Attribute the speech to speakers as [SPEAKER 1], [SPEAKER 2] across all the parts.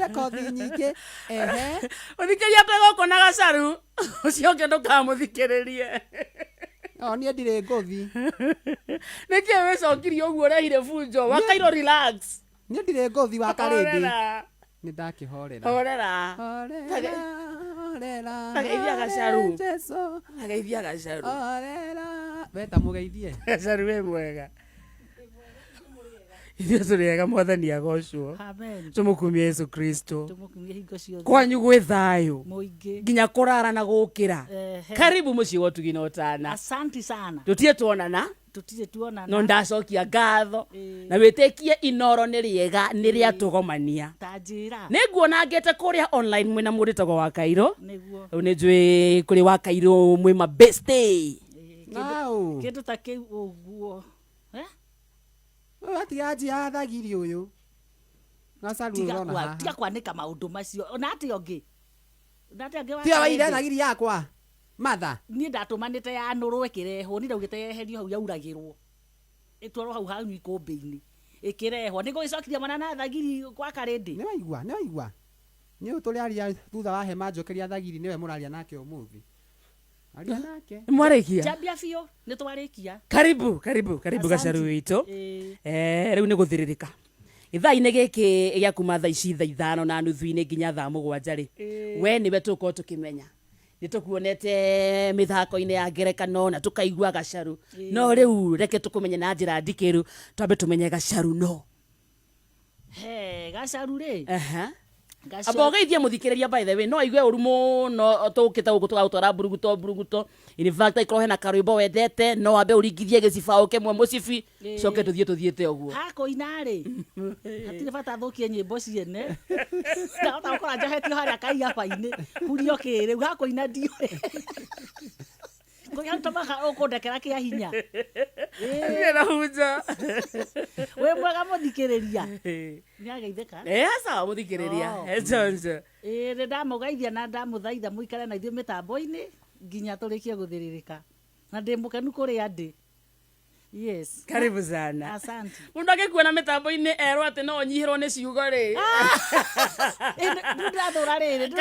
[SPEAKER 1] Kothi nyingĩ ehe.
[SPEAKER 2] Ũthikĩria twĩ na gacaru ũcio ũngĩ ndũkamũthikĩrĩrie.
[SPEAKER 1] O niĩ ndirĩ ngũthi.
[SPEAKER 2] Nĩkĩ wĩcokirie ũguo ũrehire bunjo wakairwo relax.
[SPEAKER 1] Niĩ ndirĩ ngũthi wa karĩndĩ.
[SPEAKER 2] Horera.
[SPEAKER 1] Nĩ ndakĩhorera.
[SPEAKER 2] Horera.
[SPEAKER 1] Horera, horera.
[SPEAKER 2] Tageithia gacaru.
[SPEAKER 1] Jesu.
[SPEAKER 2] Ageithia gacaru.
[SPEAKER 1] Horera. Weta mũgeithie.
[SPEAKER 2] Gacaru wĩ mwega. Ithuĩ tũrĩ ega mwathani agocwo.
[SPEAKER 3] Amen.
[SPEAKER 2] Tũmũkumie Yesu Kristo.
[SPEAKER 3] Tũmũkumie hingo ciothe.
[SPEAKER 2] Kwanyu gwĩ thayũ.
[SPEAKER 3] Mũingĩ.
[SPEAKER 2] Nginya kũrara na gũkĩra.
[SPEAKER 3] Ehe.
[SPEAKER 2] Karibu mũciĩ wa ũtugi na ũtana.
[SPEAKER 3] Asanti sana.
[SPEAKER 2] Tũtirĩ tuonana.
[SPEAKER 3] Tũtirĩ tuonana.
[SPEAKER 2] No ndacokia ngatho.
[SPEAKER 3] Ĩĩ.
[SPEAKER 2] Na wĩtĩkie inoro nĩ rĩega nĩ rĩatũgomania.
[SPEAKER 3] Ta njĩra.
[SPEAKER 2] Nĩ nguona ngĩte kũrĩa online mwĩna mũndũ wĩtagwo wa Kairũ.
[SPEAKER 3] Nĩguo.
[SPEAKER 2] Rĩu nĩ njũĩ kũrĩ wa Kairũ mwĩ ma bestie.
[SPEAKER 3] Ĩĩ,
[SPEAKER 1] Nau.
[SPEAKER 3] Kĩndũ ta kĩu ũguo. Eh?
[SPEAKER 1] Ũyũ atiganjia thagiri ũyũ. Gacaru
[SPEAKER 3] Tiga
[SPEAKER 1] ũrona
[SPEAKER 3] kwa-
[SPEAKER 1] haha.
[SPEAKER 3] tiga kwanĩka maũndũ macio ona atĩa ũngĩ. Ona atĩa ũngĩ wa
[SPEAKER 1] Tiga waire
[SPEAKER 3] Karĩndĩ?
[SPEAKER 1] thagiri yakwa. Matha.
[SPEAKER 3] Niĩ ndatũmanĩte yanũrwo ĩkĩrehwo niĩ ndaugĩte yeherio hau yauragĩrwo ĩtwarwo hau hanyu ikũmbĩ-inĩ ĩkĩrehwo nĩ ngũgĩcokirie mwana na thagiri kwa karĩndĩ.
[SPEAKER 1] Nĩ waigua, nĩ waigua. Nĩ ũyũ tũrĩaria thutha wa hema njokeria thagiri nĩwe mũraria nake ũmũthĩ. Aria nake.
[SPEAKER 2] Nĩ mwarĩkia?
[SPEAKER 3] Njambia biũ nĩ twarĩkia.
[SPEAKER 2] Karibu, karibu, karibu
[SPEAKER 3] Asante.
[SPEAKER 2] gacaru witũ.
[SPEAKER 3] Ĩĩ.
[SPEAKER 2] Eh, rĩu nĩ gũthĩrĩrĩka ithaa-inĩ gĩkĩ gĩa kuma thaa ici thaa ithano na nuthu-inĩ nginya thaa mũgwanja rĩ, we nĩwe tũgũkorwo tũkĩmenya. Nĩ tũkuonete mĩthako-inĩ ya ngerekano na tũkaigua gacaru, no rĩu reke tũkũmenye na njĩra ndikĩru, twambe tũmenye gacaru no.
[SPEAKER 3] He, gacaru rĩ.
[SPEAKER 2] Aha.
[SPEAKER 3] Gacaru.
[SPEAKER 2] Amba ũgeithie mũthikĩrĩria by the way, no aigue ũru mũno tũkĩte gũkũ tũgagũtwara mburuguto mburuguto. In fact angĩkorwo hena karwĩmbo wendete no wambe ũringithie gĩcibaũ kĩmwe mũcibi, coke tũthiĩ tũthiĩte ũguo.
[SPEAKER 3] Ha kũina rĩ, hatirĩ bata thũkie nyĩmbo ciene. Ndahota gũkora njohetio harĩa kaiaba-inĩ, hurio kĩrĩu, ha kũina ndiũĩ. Kũrĩa tũmaga ũkũndekera kĩa hinya.
[SPEAKER 2] Thiĩ na hunjo.
[SPEAKER 3] Wĩ mwega mũthikĩrĩria. Nĩ ageithĩka.
[SPEAKER 2] Eh, sawa mũthikĩrĩria.
[SPEAKER 3] Oh.
[SPEAKER 2] Eh, chonjo.
[SPEAKER 3] Ĩĩ nĩ ndamũgeithia na ndamũthaitha mũikare na ithuĩ mĩtambo-inĩ nginya tũrĩkie gũthĩrĩrĩka. Na ndĩ mũkenu kũrĩa ndĩ. Yes.
[SPEAKER 2] Karibu sana.
[SPEAKER 3] Asante.
[SPEAKER 2] Mũndũ angĩkuona mĩtambo-inĩ erwo atĩ no ũnyihĩrwo nĩ ciugo rĩ.
[SPEAKER 3] Rĩu ndĩrathũra rĩrĩ.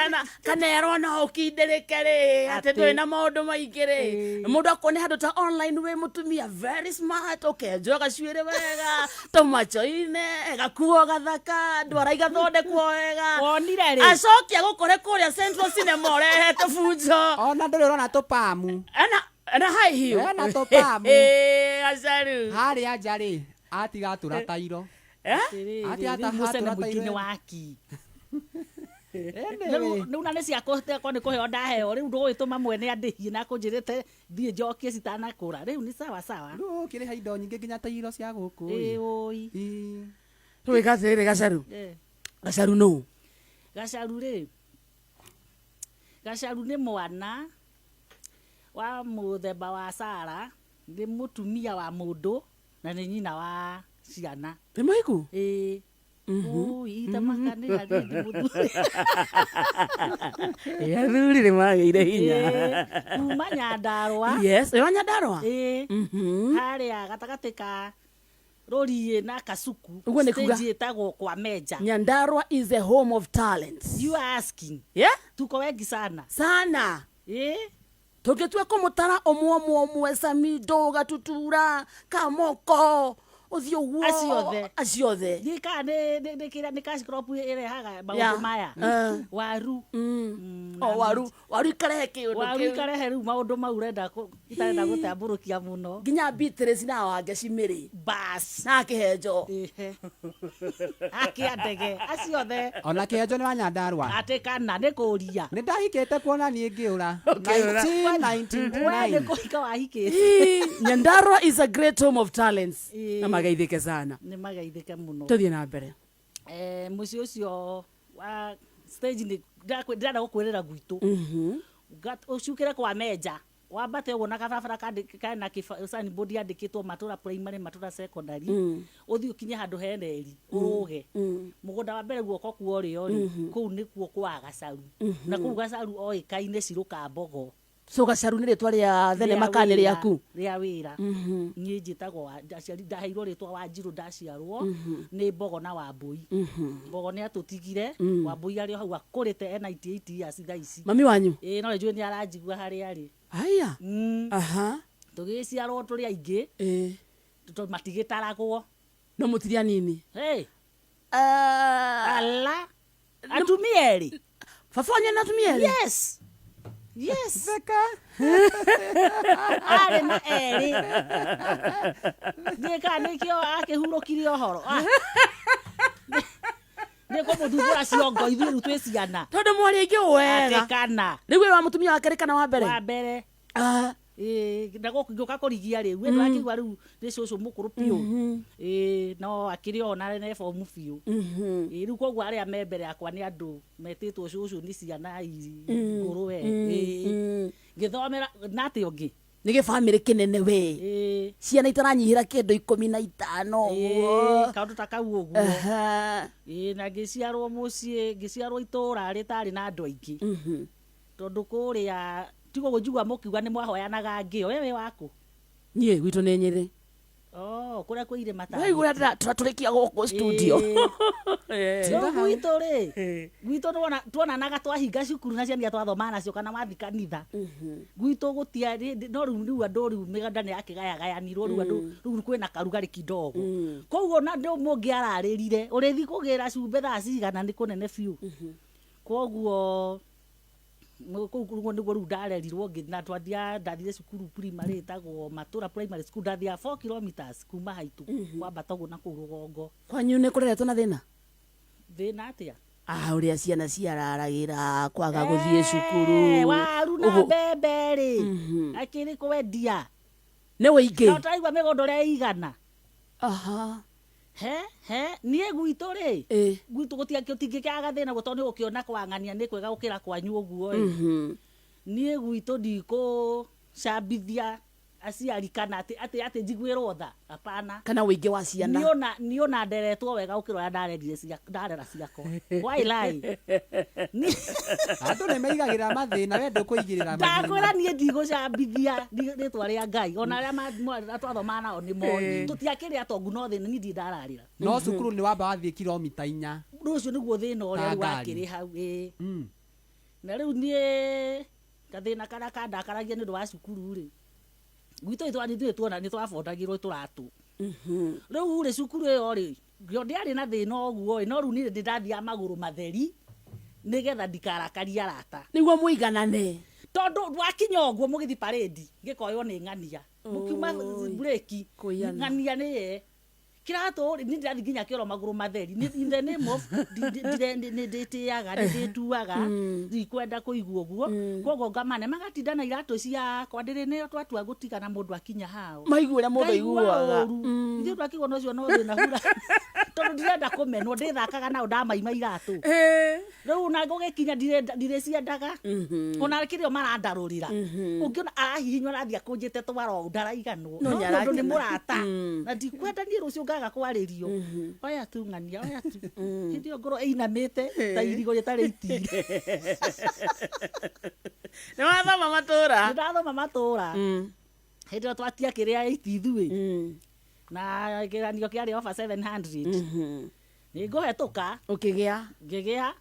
[SPEAKER 2] Kana erwo no ũkindĩrĩke rĩ, atĩ
[SPEAKER 3] Atĩ.
[SPEAKER 2] ndũrĩ na maũndũ maingĩ rĩ. Mũndũ akuone handũ ta online wĩ mũtumia very smart, ũkenjwo gacuĩrĩ wega, tũmacho-inĩ, gakuo gathaka, ndwara igathondekwo wega.
[SPEAKER 3] Wonire rĩ?
[SPEAKER 2] Acoke agũkore kũrĩa Central Cinema ũrehete bunjo.
[SPEAKER 1] Ona ndũrĩ ũrona tũpamu.
[SPEAKER 2] Ena na high heel.
[SPEAKER 1] Ena tũpamu.
[SPEAKER 2] Eh, gacaru.
[SPEAKER 1] Harĩa nja rĩ, atiga atũra tairo.
[SPEAKER 2] Eh?
[SPEAKER 3] Atĩrĩrĩ,
[SPEAKER 1] Atĩ ata
[SPEAKER 3] rĩu mũcene
[SPEAKER 1] hatũra
[SPEAKER 3] mũingĩ
[SPEAKER 1] tairo
[SPEAKER 3] nĩ
[SPEAKER 1] ĩno.
[SPEAKER 3] waki.
[SPEAKER 1] Anyway.
[SPEAKER 3] Rĩu na nĩ ciakwa nĩ kũheo ndaheo rĩu ndũgũgĩtũma mwene andĩhie na kũnjĩrĩte thiĩ njokie citanakũra rĩu nĩ sawa sawa.
[SPEAKER 1] Rĩu ũkĩrĩha indo nyingĩ nginya tairo cia gũkũ
[SPEAKER 3] Ĩĩ
[SPEAKER 1] ĩ.
[SPEAKER 3] ũi.
[SPEAKER 1] Ĩ.
[SPEAKER 2] Tũgĩka atĩrĩrĩ gacaru.
[SPEAKER 3] Eh.
[SPEAKER 2] Gacaru nũ?
[SPEAKER 3] Gacaru rĩ, gacaru nĩ mwana wa mũthemba wa Sara, nĩ mũtumia wa mũndũ na nĩ nyina wa ciana.
[SPEAKER 2] Nĩ mũhiku?
[SPEAKER 3] Ĩĩ. Ũi, itamaka nĩ harĩ mũthuri.
[SPEAKER 2] Ĩ, athuri nĩ magĩire hinya.
[SPEAKER 3] Ĩĩ, kuma Nyandarũa.
[SPEAKER 2] Yes, ĩ wa Nyandarũa?
[SPEAKER 3] Ĩĩ. Harĩa gatagatĩ ka Rũriĩ na Kasuku.
[SPEAKER 2] Ũguo nĩ kuga?
[SPEAKER 3] Stage ĩtagwo kwa Meja.
[SPEAKER 2] Nyandarua is a home of talents.
[SPEAKER 3] You are asking.
[SPEAKER 2] Yeah?
[SPEAKER 3] Tuko wengi sana.
[SPEAKER 2] Sana.
[SPEAKER 3] Ĩĩ.
[SPEAKER 2] Tũngĩtua kũmũtara ũmwe ũmwe ũmwe Samido, Gatutura, Kamoko, ũthiĩ ũguo.
[SPEAKER 3] Acio othe.
[SPEAKER 2] Acio othe.
[SPEAKER 3] Ndiũĩ kana nĩ kĩrĩa nĩ cash crop ĩrehaga maũndũ
[SPEAKER 2] Yeah.
[SPEAKER 3] maya. Waru.
[SPEAKER 2] O waru, waru ikarehe kĩũndũ
[SPEAKER 3] Waru
[SPEAKER 2] kĩu.
[SPEAKER 3] ikarehe rĩu maũndũ mau ũrenda itarenda gũtambũrũkia mũno.
[SPEAKER 2] Nginya Beatrice na Wangeci Mĩrĩ.
[SPEAKER 3] Bas.
[SPEAKER 2] Na Kĩhenjo.
[SPEAKER 3] Ĩhe. Akĩa ndege. Acio othe.
[SPEAKER 1] Ona Kĩhenjo nĩ wa Nyandarũa.
[SPEAKER 3] Atĩ kana nĩ kũria.
[SPEAKER 1] Nĩ ndahikĩte kuona niĩ ngĩũra.
[SPEAKER 2] Ũkĩũra.
[SPEAKER 1] 1999.
[SPEAKER 3] We nĩ kũhika wahikĩte.
[SPEAKER 2] Ii, Nyandarua is a great home of talents.
[SPEAKER 3] Ii.
[SPEAKER 2] Na mageithĩke sana.
[SPEAKER 3] Nĩ mageithĩke mũno.
[SPEAKER 2] Tũthiĩ na mbere.
[SPEAKER 3] Mũciĩ ũcio wa stage nĩ ndĩrenda gũkwĩrĩra gwitũ. Ũcukĩre kwa Meja. Wambate ũguo na kabarabara kena signboard yandĩkĩtwo Matũra Primary, Matũra Secondary. Ũthiĩ ũkinye handũ he reri, ũrũge. Mũgũnda wa mbere guoko kwa ũrĩo rĩ, kũu nĩkuo kwa Gacaru. Na kũu Gacaru oĩkaine Cirũka Mbogo.
[SPEAKER 2] So Gacaru nĩ rĩtwa rĩa thenema
[SPEAKER 3] Rĩa
[SPEAKER 2] kana nĩ
[SPEAKER 3] wĩra-
[SPEAKER 2] rĩaku?
[SPEAKER 3] Rĩa wĩra. Niĩ njĩtagwo aciari ndaheirwo rĩtwa Wanjirũ ndaciarwo nĩ Mbogo na Wambũi. Mbogo nĩ atũtigire, Wambũi arĩ o hau akũrĩte ena 88 years thaa ici.
[SPEAKER 2] Mami wanyu?
[SPEAKER 3] Ĩĩ no nĩnjũĩ nĩ aranjigua harĩa arĩ.
[SPEAKER 2] Haya. Aha.
[SPEAKER 3] Tũgĩciarwo tũrĩ aingĩ, tondũ matigĩtaragwo.
[SPEAKER 2] No mũtirĩ anini?
[SPEAKER 3] Hey.
[SPEAKER 2] Ah.
[SPEAKER 3] Ala. Atumia erĩ.
[SPEAKER 2] Baba wanyu ena atumia erĩ?
[SPEAKER 3] Yes. Yes.
[SPEAKER 1] Theka.
[SPEAKER 3] Arĩ na erĩ. Ndiũĩ kana nĩkĩo akĩhurũkirie ũhoro. Ah. Nĩ kũmũthumbũra ciongo ithuĩ rĩu twĩ ciana.
[SPEAKER 2] Tondũ mwarĩ aingĩ ũũ wega.
[SPEAKER 3] Atĩ kana.
[SPEAKER 2] Rĩu wĩ wa mũtumia wa kerĩ kana wa mbere?
[SPEAKER 3] Wa mbere.
[SPEAKER 2] Ah.
[SPEAKER 3] Ĩĩ, na gũkũ ngĩũka kũrigia rĩu we ndũrakĩigua rĩu nĩ cũcũ mũkũrũ biũ. Ĩĩ, no akĩrĩ o na nĩ bomu biũ. Ĩĩ, rĩu koguo arĩa me mbere yakwa nĩ andũ metĩtwo cũcũ nĩ ciana ngũrũ we. Ĩĩ. Ngĩthomera na atĩ ũngĩ.
[SPEAKER 2] Nĩ gĩbamĩrĩ kĩnene we.
[SPEAKER 3] Ĩĩ.
[SPEAKER 2] Ciana itaranyihĩra kĩndũ 15 ũguo.
[SPEAKER 3] Ĩĩ, kaũndũ ta kau ũguo. Ĩĩ, na ngĩciarwo mũciĩ, ngĩciarwo itũũra rĩtarĩ na andũ aingĩ. Tondũ kũrĩa tigo gũnjigua mũkiuga nĩ mwahoyanaga ngĩo, we wĩ waku?
[SPEAKER 2] Niĩ gwitũ nĩ Nyĩrĩ.
[SPEAKER 3] Oh, kũrĩa kwĩ irĩma ta.
[SPEAKER 2] Waigua ũrĩa tũratũrĩkia gũkũ studio.
[SPEAKER 3] Rĩu gwitũ rĩ, gwitũ nĩwona tuonanaga twahinga cukuru na ciana iria twathomaga nacio kana wathi kanitha. Gwitũ gũtiarĩ, no rĩu rĩu andũ rĩu mĩganda nĩ yakĩgayagayanirwo rĩu andũ rĩu kwĩna karugarĩ kidogo. Koguo ona andũ mũngĩararĩrire, ũrĩthi kũgĩra cumbĩ thaa cigana nĩ kũnene biũ. Koguo kũu nĩguo nĩguo rĩu ndarerirwo na twathiaga ndathire cukuru primary ĩtagwo Matũra Primary School, ndathiaga 4 kilometers kuma haitũ kwambata ũguo na kũu rũgongo.
[SPEAKER 2] Kwanyu nĩ kũreretwo na thĩna?
[SPEAKER 3] Thĩna atĩa?
[SPEAKER 2] Ah, ũrĩa ciana ciararagĩra kwaga gũthiĩ cukuru.
[SPEAKER 3] Waru na
[SPEAKER 2] Ũguo.
[SPEAKER 3] mbembe rĩ, akĩrĩ kwendia.
[SPEAKER 2] Nĩ wĩingĩ.
[SPEAKER 3] Na ũtaraigua mĩgũnda ũrĩa ĩigana.
[SPEAKER 2] Aha.
[SPEAKER 3] He, he, niĩ gwitũ rĩ, gwitũ gũtingĩkĩaga thĩna guo tondũ nĩ ũgũkĩona kwang'ania nĩ kwega gũkĩra kwanyu ũguo ĩ. Niĩ gwitũ ndikũcambithia aciari kana atĩ, atĩ, atĩ njiguĩrwo tha, hapana.
[SPEAKER 2] Kana ũingĩ wa ciana.
[SPEAKER 3] Niĩ ona, niĩ ona nderetwo wega gũkĩra ũrĩa ndarerire cia, ndarera ciakwa. Why lie?
[SPEAKER 1] Andũ nĩ meigagĩrĩra mathĩna, we ndũkũigĩrĩra mathĩna.
[SPEAKER 3] Ndakwĩra niĩ ndigũcambithia rĩtwa rĩa Ngai. Ona arĩa twathomaga nao nĩ moĩ. Tũtiakĩrĩ atongu no thĩna niĩ ndirĩ ndararĩra.
[SPEAKER 1] No cukuru nĩ wamba wathiĩ kilomita 4.
[SPEAKER 3] Rĩu ũcio nĩguo thĩna ũrĩa
[SPEAKER 1] Ta
[SPEAKER 3] rĩu
[SPEAKER 1] ngari.
[SPEAKER 3] wakĩrĩ hau, ĩĩ. Na rĩu niĩ gathĩna karĩa kandakaragia nĩ ũndũ wa cukuru rĩ, gwitũ ithuĩ tuona nĩ twabondagĩrwo tũratũ. Rĩu rĩ cukuru ĩyo rĩ, yo ndĩarĩ na thĩna ũguo ĩ, no rĩu niĩ nĩ ndathiaga magũrũ matheri nĩgetha ndikarakarie arata.
[SPEAKER 2] Nĩguo mũiganane.
[SPEAKER 3] Tondũ wakinya ũguo mũgĩthiĩ parade, ngĩkoywo nĩ ng'ania. Mũkiuma breki,
[SPEAKER 2] Kũiyana.
[SPEAKER 3] ng'ania nĩye. Kĩratũ rĩ, niĩ ndĩrathiĩ nginya kĩoro magũrũ matheri. Nĩ, in the name of, nĩ ndĩtĩaga, nĩ ndĩtuaga, ndikwenda kũigua ũguo. Koguo ngamane, magatinda na iratũ ciakwa, ndĩrĩ nĩyo twatua gũtigana mũndũ akinya hau.
[SPEAKER 2] Maigua ũrĩa mũndũ
[SPEAKER 3] Ngaigua
[SPEAKER 2] aiguaga.
[SPEAKER 3] ũru. Ithuĩ twakĩigua na ũcio no thĩna hura. Tondũ ndirenda kũmenwo, ndĩthakaga nao ndamaima iratũ. Rĩu ona ngũgĩkinya ndirĩciendaga. Ona kĩrĩa marandarũrĩra. Ũngĩona arahihinywo arathiĩ akũnjĩte twara ũũ, ndaraiganwo.
[SPEAKER 2] No
[SPEAKER 3] No
[SPEAKER 2] nĩ
[SPEAKER 3] tondũ nĩ
[SPEAKER 2] arakena.
[SPEAKER 3] mũrata. Na ndikwenda niĩ rũciũ ngaga kwarĩrio. Oya tu ng'ania, oya tu. Hĩndĩ ĩyo ngoro ĩinamĩte ta irigũ rĩtarĩ itiri.
[SPEAKER 2] Nĩ wathoma matũra?
[SPEAKER 3] Nĩ ndathoma matũra. Hĩndĩ ĩyo twatiakĩrĩ a 8 ithuĩ. Na kĩgeranio kĩarĩ over 700. Nĩ ngũhetũka.
[SPEAKER 2] Ũkĩgĩa?
[SPEAKER 3] Ngĩgĩa.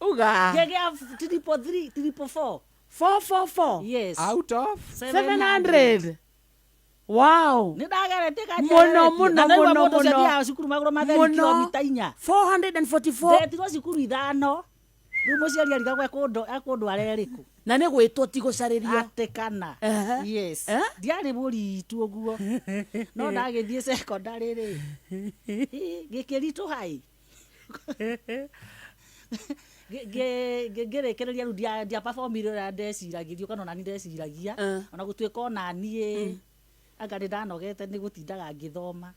[SPEAKER 2] Uga.
[SPEAKER 3] Ngĩgĩa triple three, triple four.
[SPEAKER 2] Four, four, four.
[SPEAKER 3] Yes.
[SPEAKER 1] Out of
[SPEAKER 2] 700. Wow.
[SPEAKER 3] Nĩ ndageretie ka
[SPEAKER 2] Mũno,
[SPEAKER 3] njereretie.
[SPEAKER 2] mũno,
[SPEAKER 3] Na ndaigua
[SPEAKER 2] mũno,
[SPEAKER 3] mũndũ ũcio
[SPEAKER 2] mũno.
[SPEAKER 3] athiaga cukuru magũrũ matheri
[SPEAKER 2] Mũno.
[SPEAKER 3] kilomita inya.
[SPEAKER 2] 444.
[SPEAKER 3] Ndetirwo cukuru 5. Rĩu mũciari arigagwo ekũndwara ĩrĩkũ.
[SPEAKER 2] Na nĩ gwĩtwo ti gũcarĩrio.
[SPEAKER 3] Atĩ kana. Yes. Ndiarĩ mũritu ũguo. No ndagĩthiĩ secondary rĩ. Gĩkĩritũha ĩ. Ngĩrĩkĩrĩria rĩu ndiaperformire ũrĩa ndeciragĩrio kana ona niĩ ndeciragia. Ona gũtuĩka ona niĩ anga nĩ ndanogete nĩ gũtindaga ngĩthoma.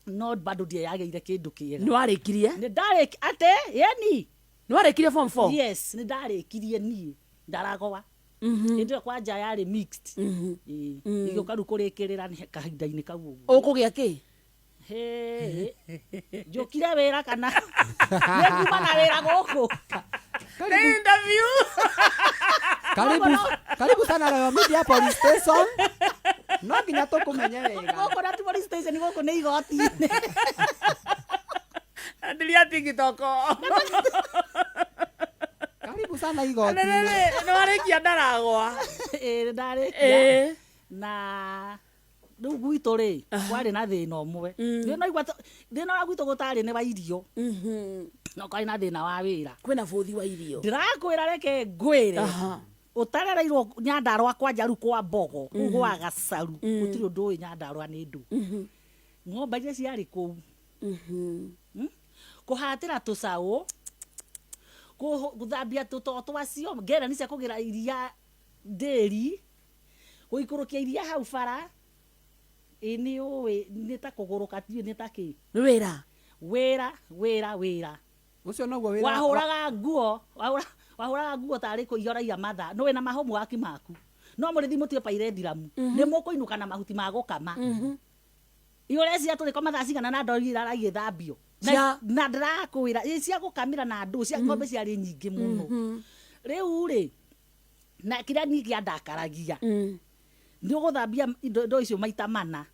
[SPEAKER 3] No bado ndieyagĩire kĩndũ kĩega.
[SPEAKER 2] Nĩ warĩkirie?
[SPEAKER 3] Nĩ ndarĩki-, atĩ, yeni?
[SPEAKER 2] Nĩ warĩkirie form 4?
[SPEAKER 3] Yes, nĩ ndarĩkirie niĩ. Ndaragwa. Hĩndĩ ĩyo kwanja yarĩ mixed. Ĩĩ. Igĩũka rĩu kũrĩkĩrĩra nĩ kahinda-inĩ kau ũguo.
[SPEAKER 2] Ũkũgĩa kĩ?
[SPEAKER 3] Hĩ, njũkire wĩra kana? Nĩ nguma na wĩra gũkũ.
[SPEAKER 2] Nĩ interview.
[SPEAKER 1] Karibu, karibu sana Royal Media Police Station. No nginya tũkũmenye wega.
[SPEAKER 3] Gũkũ na ti police station, gũkũ nĩ igoti-inĩ.
[SPEAKER 2] Andiria TikTok.
[SPEAKER 1] Karibu sana igoti-inĩ.
[SPEAKER 2] Nĩ warĩkia ndaragwa.
[SPEAKER 3] Ĩĩ, nĩ ndarĩkia. Na rĩu gwitũ rĩ, kwarĩ na thĩna ũmwe. Thĩna ũigua thĩna wa gwitũ gũtarĩ nĩ wa irio, no kwarĩ na thĩna wa wĩra.
[SPEAKER 2] Kwĩna bũthi wa irio.
[SPEAKER 3] Ndĩrakwĩra, reke ngwĩre, ũtarereirwo Nyandarũa kwanja rĩu kwa Mbogo kũu gwa Gacaru, gũtirĩ ũndũ ũĩ Nyandarũa nĩ ndũ. Ng'ombe iria ciarĩ kũu, Kũhatĩra tũcaũ, gũthambia tũtoo twacio, ngereni cia kũgĩra iria ndĩri, gũikũrũkia iria hau bara, ĩ nĩ ũĩ nĩ ta kũgũrũka, ndiũĩ nĩ ta kĩ.
[SPEAKER 2] Nĩ wĩra.
[SPEAKER 3] Wĩra, wĩra, wĩra.
[SPEAKER 1] Ũcio noguo wĩra.
[SPEAKER 3] Wahũraga nguo, wahũraga nguo tarĩ kũiya ũraiya mathaa, nĩ wĩna mahomework maku, no mũrĩthi mũtue pairethiramu nĩ mũkũinũka na mahuti ma gũkama. Ũreciria tũrĩko mathaa cigana na ndoo irara igĩthambio? Na ndĩrakwĩra, ĩ cia gũkamĩra na ndũ cia ng'ombe ciarĩ nyingĩ mũno. Rĩu rĩ, na kĩrĩa niĩ kĩandakaragia, nĩ ũgũthambia indo ndoo icio maita mana,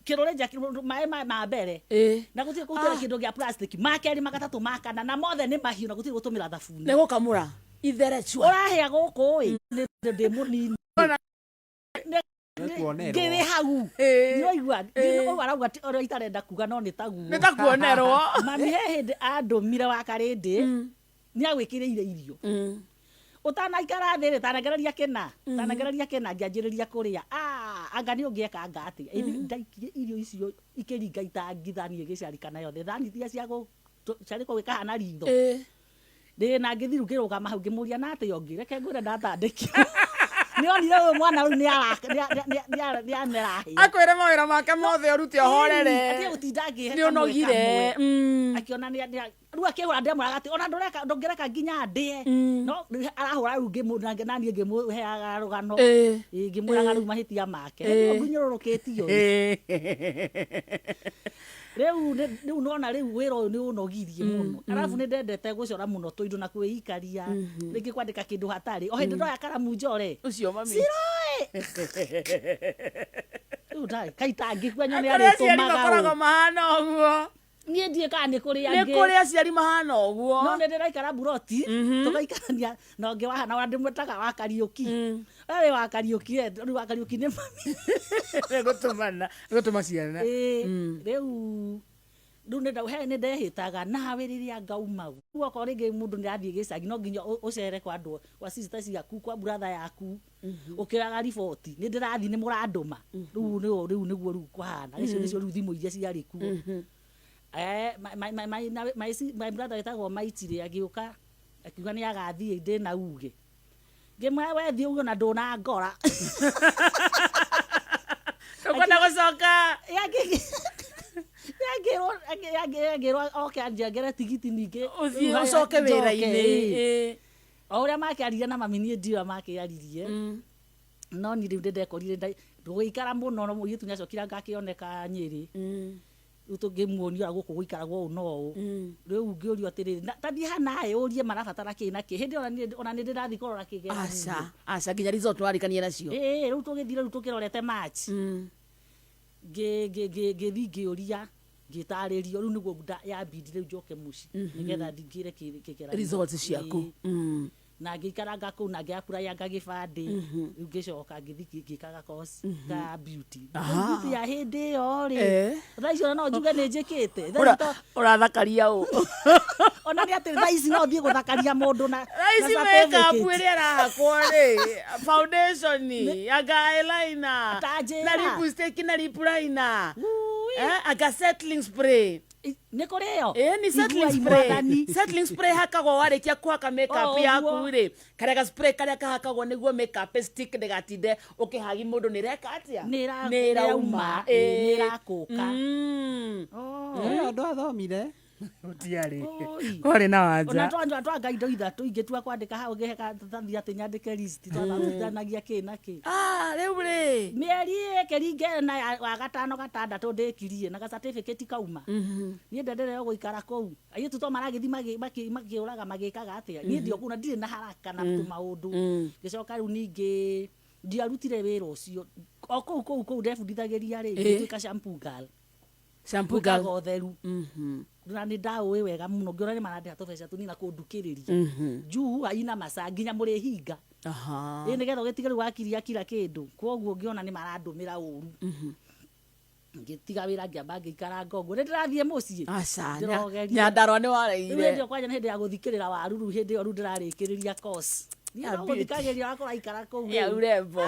[SPEAKER 3] kĩrũrĩnja maĩ ma mbere, na gũtirĩ kũhũthĩra kĩndũ gĩa plastic, ma kerĩ, magatatũ, ma kana, na mothe nĩ mahiũ, na gũtirĩ gũtũmĩra thabuni.
[SPEAKER 2] Nĩ gũkamũra ithere cua.
[SPEAKER 3] Ũrahĩa gũkũ ĩ nĩ ndĩ mũnini.
[SPEAKER 1] Nĩ kuonerwo.
[SPEAKER 3] Ngĩrĩ hau nĩwaigua ũguo arauga ti ũrĩa itarenda kuga, no nĩ taguo.
[SPEAKER 2] Nĩ ta kuonerwo.
[SPEAKER 3] Mami he hĩndĩ andũmire wa karĩndĩ, nĩ agwĩkĩrĩire irio, ũtanaikara thĩ rĩ, tanengereria kĩna, tanengereria kĩna, ngĩanjĩrĩria kũrĩa. Ah, anga nĩ ũngĩeka anga atĩa? Ĩni ndaikirie irio icio ikĩringa itangi, thani ĩgĩcarikana yothe, thani iria cia gũcarĩkwo gĩkahana ritho. Ndĩ na ngĩthiĩ rĩu ngĩrũgama hau, ngĩmũria na atĩa ũngĩ, reke ngwĩre, ndatandĩkirwo nĩ onire ũyũ mwana rĩu nĩ amera hĩa.
[SPEAKER 2] Akwĩre mawĩra make mothe ũrute ũhorere.
[SPEAKER 3] Atige gũtinda ngĩhe
[SPEAKER 2] Nĩ
[SPEAKER 3] kamwe
[SPEAKER 2] ũnogire.
[SPEAKER 3] kamwe. Akiona rĩu akĩhũra, ndĩamwĩraga atĩ ona ndũreka, ndũngĩreka nginya ndĩe, no rĩu arahũra rĩu naniĩ ngĩmũheaga rũgano. Ĩĩ, ngĩmwĩraga rĩu mahĩtia make nĩguo ngunyũrũrũkĩtio rĩu rĩu nona rĩu wĩra ũyũ nĩ ũnogirie mũno. Arabu nĩ ndendete gũcora mũno tũindo na kwĩikaria, rĩngĩ kwandĩka kĩndũ hatarĩ o hĩndĩ ndoya karamu njore.
[SPEAKER 2] Ũcio mami.
[SPEAKER 3] Ciroĩ rĩu ndarĩ kaitangĩkua nyone.
[SPEAKER 2] Kũrĩ aciari
[SPEAKER 3] Arĩtũmaga
[SPEAKER 2] makoragwo
[SPEAKER 3] ũ
[SPEAKER 2] mahana ũguo.
[SPEAKER 3] Niĩ ndiĩ kana nĩ kũrĩ
[SPEAKER 2] Nĩ
[SPEAKER 3] angĩ.
[SPEAKER 2] Kũrĩ aciari mahana ũguo.
[SPEAKER 3] No nĩ ndĩraikara buroti, tũgaikarania na ũngĩ wahana wa ndĩmwĩtaga wa Kariũki. We wĩ wa Kariũki, we, rĩu wa Kariũki nĩ mami.
[SPEAKER 2] Nĩ gũtũmana, nĩ gũtũma ciana.
[SPEAKER 3] Ĩĩ, rĩu he nĩ ndehĩtaga nawe rĩrĩa ngauma. Rĩu okorwo rĩngĩ mũndũ nĩ arathiĩ gĩcagi, no nginya ũcere kwa andũ, kwa sister ciaku, kwa brother yaku, ũkĩoyaga riboti, nĩ ndĩrathiĩ, nĩ mũrandũma. Rĩu nĩo rĩu nĩguo rĩu kũhana. Icio nĩcio rĩu thimũ iria ciarĩ kuo. My brother wĩtagwo Maitirĩ agĩũka akiuga nĩ agathiĩ, ndĩna uge, ngĩmwĩra, we thiĩ uge na ndũnangora.
[SPEAKER 2] Ũkwenda gũcoka.
[SPEAKER 3] Yangĩrwo oke anjengere tigiti ningĩ.
[SPEAKER 2] Ũthiĩ
[SPEAKER 3] Rĩu
[SPEAKER 2] ũcoke
[SPEAKER 3] njoke,
[SPEAKER 2] wĩra-inĩ.
[SPEAKER 3] Ĩĩ. O ũrĩa makĩaririe na mami, niĩ ndiũĩ makĩaririe, no niĩ rĩu nĩndekorire ndũgĩikara mũno, no mũirĩtu nĩacokire ngakĩoneka Nyĩrĩ. Rĩu tũngĩmuonia ũrĩa gũkũ gũikaragwo ũũ no ũũ. Rĩu ngĩũrio atĩrĩrĩ, ta thiĩ hanaĩ ũrie marabatara kĩ na kĩ. Hĩndĩ ĩyo ona nĩ ndĩrathiĩ kũrora kĩgeranio.
[SPEAKER 2] Aca, aca, nginya result warikania nacio.
[SPEAKER 3] Ĩĩ, rĩu tũgĩthire, rĩu tũkĩrorete March, ngĩthiĩ ngĩũria, ngĩtarĩrio, rĩu nĩguo yambindire rĩu njoke mũciĩ nĩgetha ndingĩre kĩgeranio.
[SPEAKER 2] Results ciaku.
[SPEAKER 3] Ĩĩ. Na ngĩikaranga kũu na ngĩapurayanga gĩbandĩ. Rĩu ngĩcoka ngĩthiĩ ngĩkaga course ka beauty. Beauty ya hĩndĩ ĩyo rĩ, thaa ici ona no njuge nĩ njĩkĩte. Thaa ici
[SPEAKER 2] Ũrathakaria ũ?
[SPEAKER 3] Ona nĩ atĩ thaa ici no thiĩ gũthakaria mũndũ na
[SPEAKER 2] Thaa ici
[SPEAKER 3] na
[SPEAKER 2] makeup
[SPEAKER 3] certificate.
[SPEAKER 2] ĩrĩa arahakwo rĩ, foundation, anga eyeliner,
[SPEAKER 3] Ta njĩra.
[SPEAKER 2] na lipstick na lip liner.
[SPEAKER 3] Ui.
[SPEAKER 2] Anga settling spray.
[SPEAKER 3] Nĩ kũrĩ ĩyo.
[SPEAKER 2] Ĩĩ, nĩ settling
[SPEAKER 3] Iguai
[SPEAKER 2] spray.
[SPEAKER 3] Mwathani.
[SPEAKER 2] Settling spray hakagwo warĩkia kũhaka makeup
[SPEAKER 3] O,
[SPEAKER 2] yaku
[SPEAKER 3] ũguo.
[SPEAKER 2] rĩ, karĩa ga spray karĩa kahakagwo nĩguo makeup stick ndĩgatinde ũkĩhagi mũndũ nĩ ĩreka atĩa.
[SPEAKER 3] Nĩ
[SPEAKER 2] Nĩ ĩrauma.
[SPEAKER 3] Nĩ ĩrauma, ĩĩ, nĩ ĩrakũka.
[SPEAKER 2] Oh.
[SPEAKER 1] Ĩyo ndwathomire.
[SPEAKER 2] Gũtiarĩ.
[SPEAKER 3] Oi.
[SPEAKER 2] Kwarĩ na
[SPEAKER 3] Ona
[SPEAKER 2] wanja.
[SPEAKER 3] twanyua twanga indo ithatũ ingĩtua kwandĩka hau ngĩhe karatathi atĩ nyandĩke list twathomithanagia kĩ na kĩ.
[SPEAKER 2] Ah, rĩu rĩ.
[SPEAKER 3] Mĩeri ĩkĩringa ĩna wa gatano gatandatũ ndĩkirie na ga-certificate kauma. Niĩ ndendereo gũikara kũu. Airĩtu to maragĩthiĩ makĩũraga magĩkaga atĩa. Niĩ ndĩ o kũu na ndirĩ na haraka na tũmaũndũ. Ngĩcoka rĩu ningĩ ndiarutire wĩra ũcio. O kũu kũu kũu ndebundithagĩria rĩ, ngĩtuĩka shampoo girl.
[SPEAKER 2] Shampoo girl.
[SPEAKER 3] Gwĩkaga ũtheru. Na nĩ ndaũĩ wega mũno ngĩona nĩ marandĩha tũbeca tũnini na kũndukĩrĩria. Juu haina masaa nginya mũrĩhinga. Ĩ nĩgetha ũgĩtige rĩu wakiria kira kĩndũ. Koguo ngĩona nĩ marandũmĩra ũru. Ngĩtiga wĩra ngĩamba ngĩikaranga ũguo. Nĩ ndĩrathiĩ mũciĩ.
[SPEAKER 2] Aca.
[SPEAKER 3] Ndĩrogeria.
[SPEAKER 2] Nyandarua nĩ
[SPEAKER 3] Rĩu hĩndĩ
[SPEAKER 2] wareire.
[SPEAKER 3] ĩyo kwanja nĩ hĩndĩ ya gũthikĩrĩra waru rĩu hĩndĩ ĩyo rĩu ndĩrarĩkĩrĩria course. Niĩ
[SPEAKER 2] Ya
[SPEAKER 3] no
[SPEAKER 2] beauty.
[SPEAKER 3] gũthikagĩrĩria ũgakorwo aikara kũu
[SPEAKER 2] Ya
[SPEAKER 3] rĩu.
[SPEAKER 2] urembo.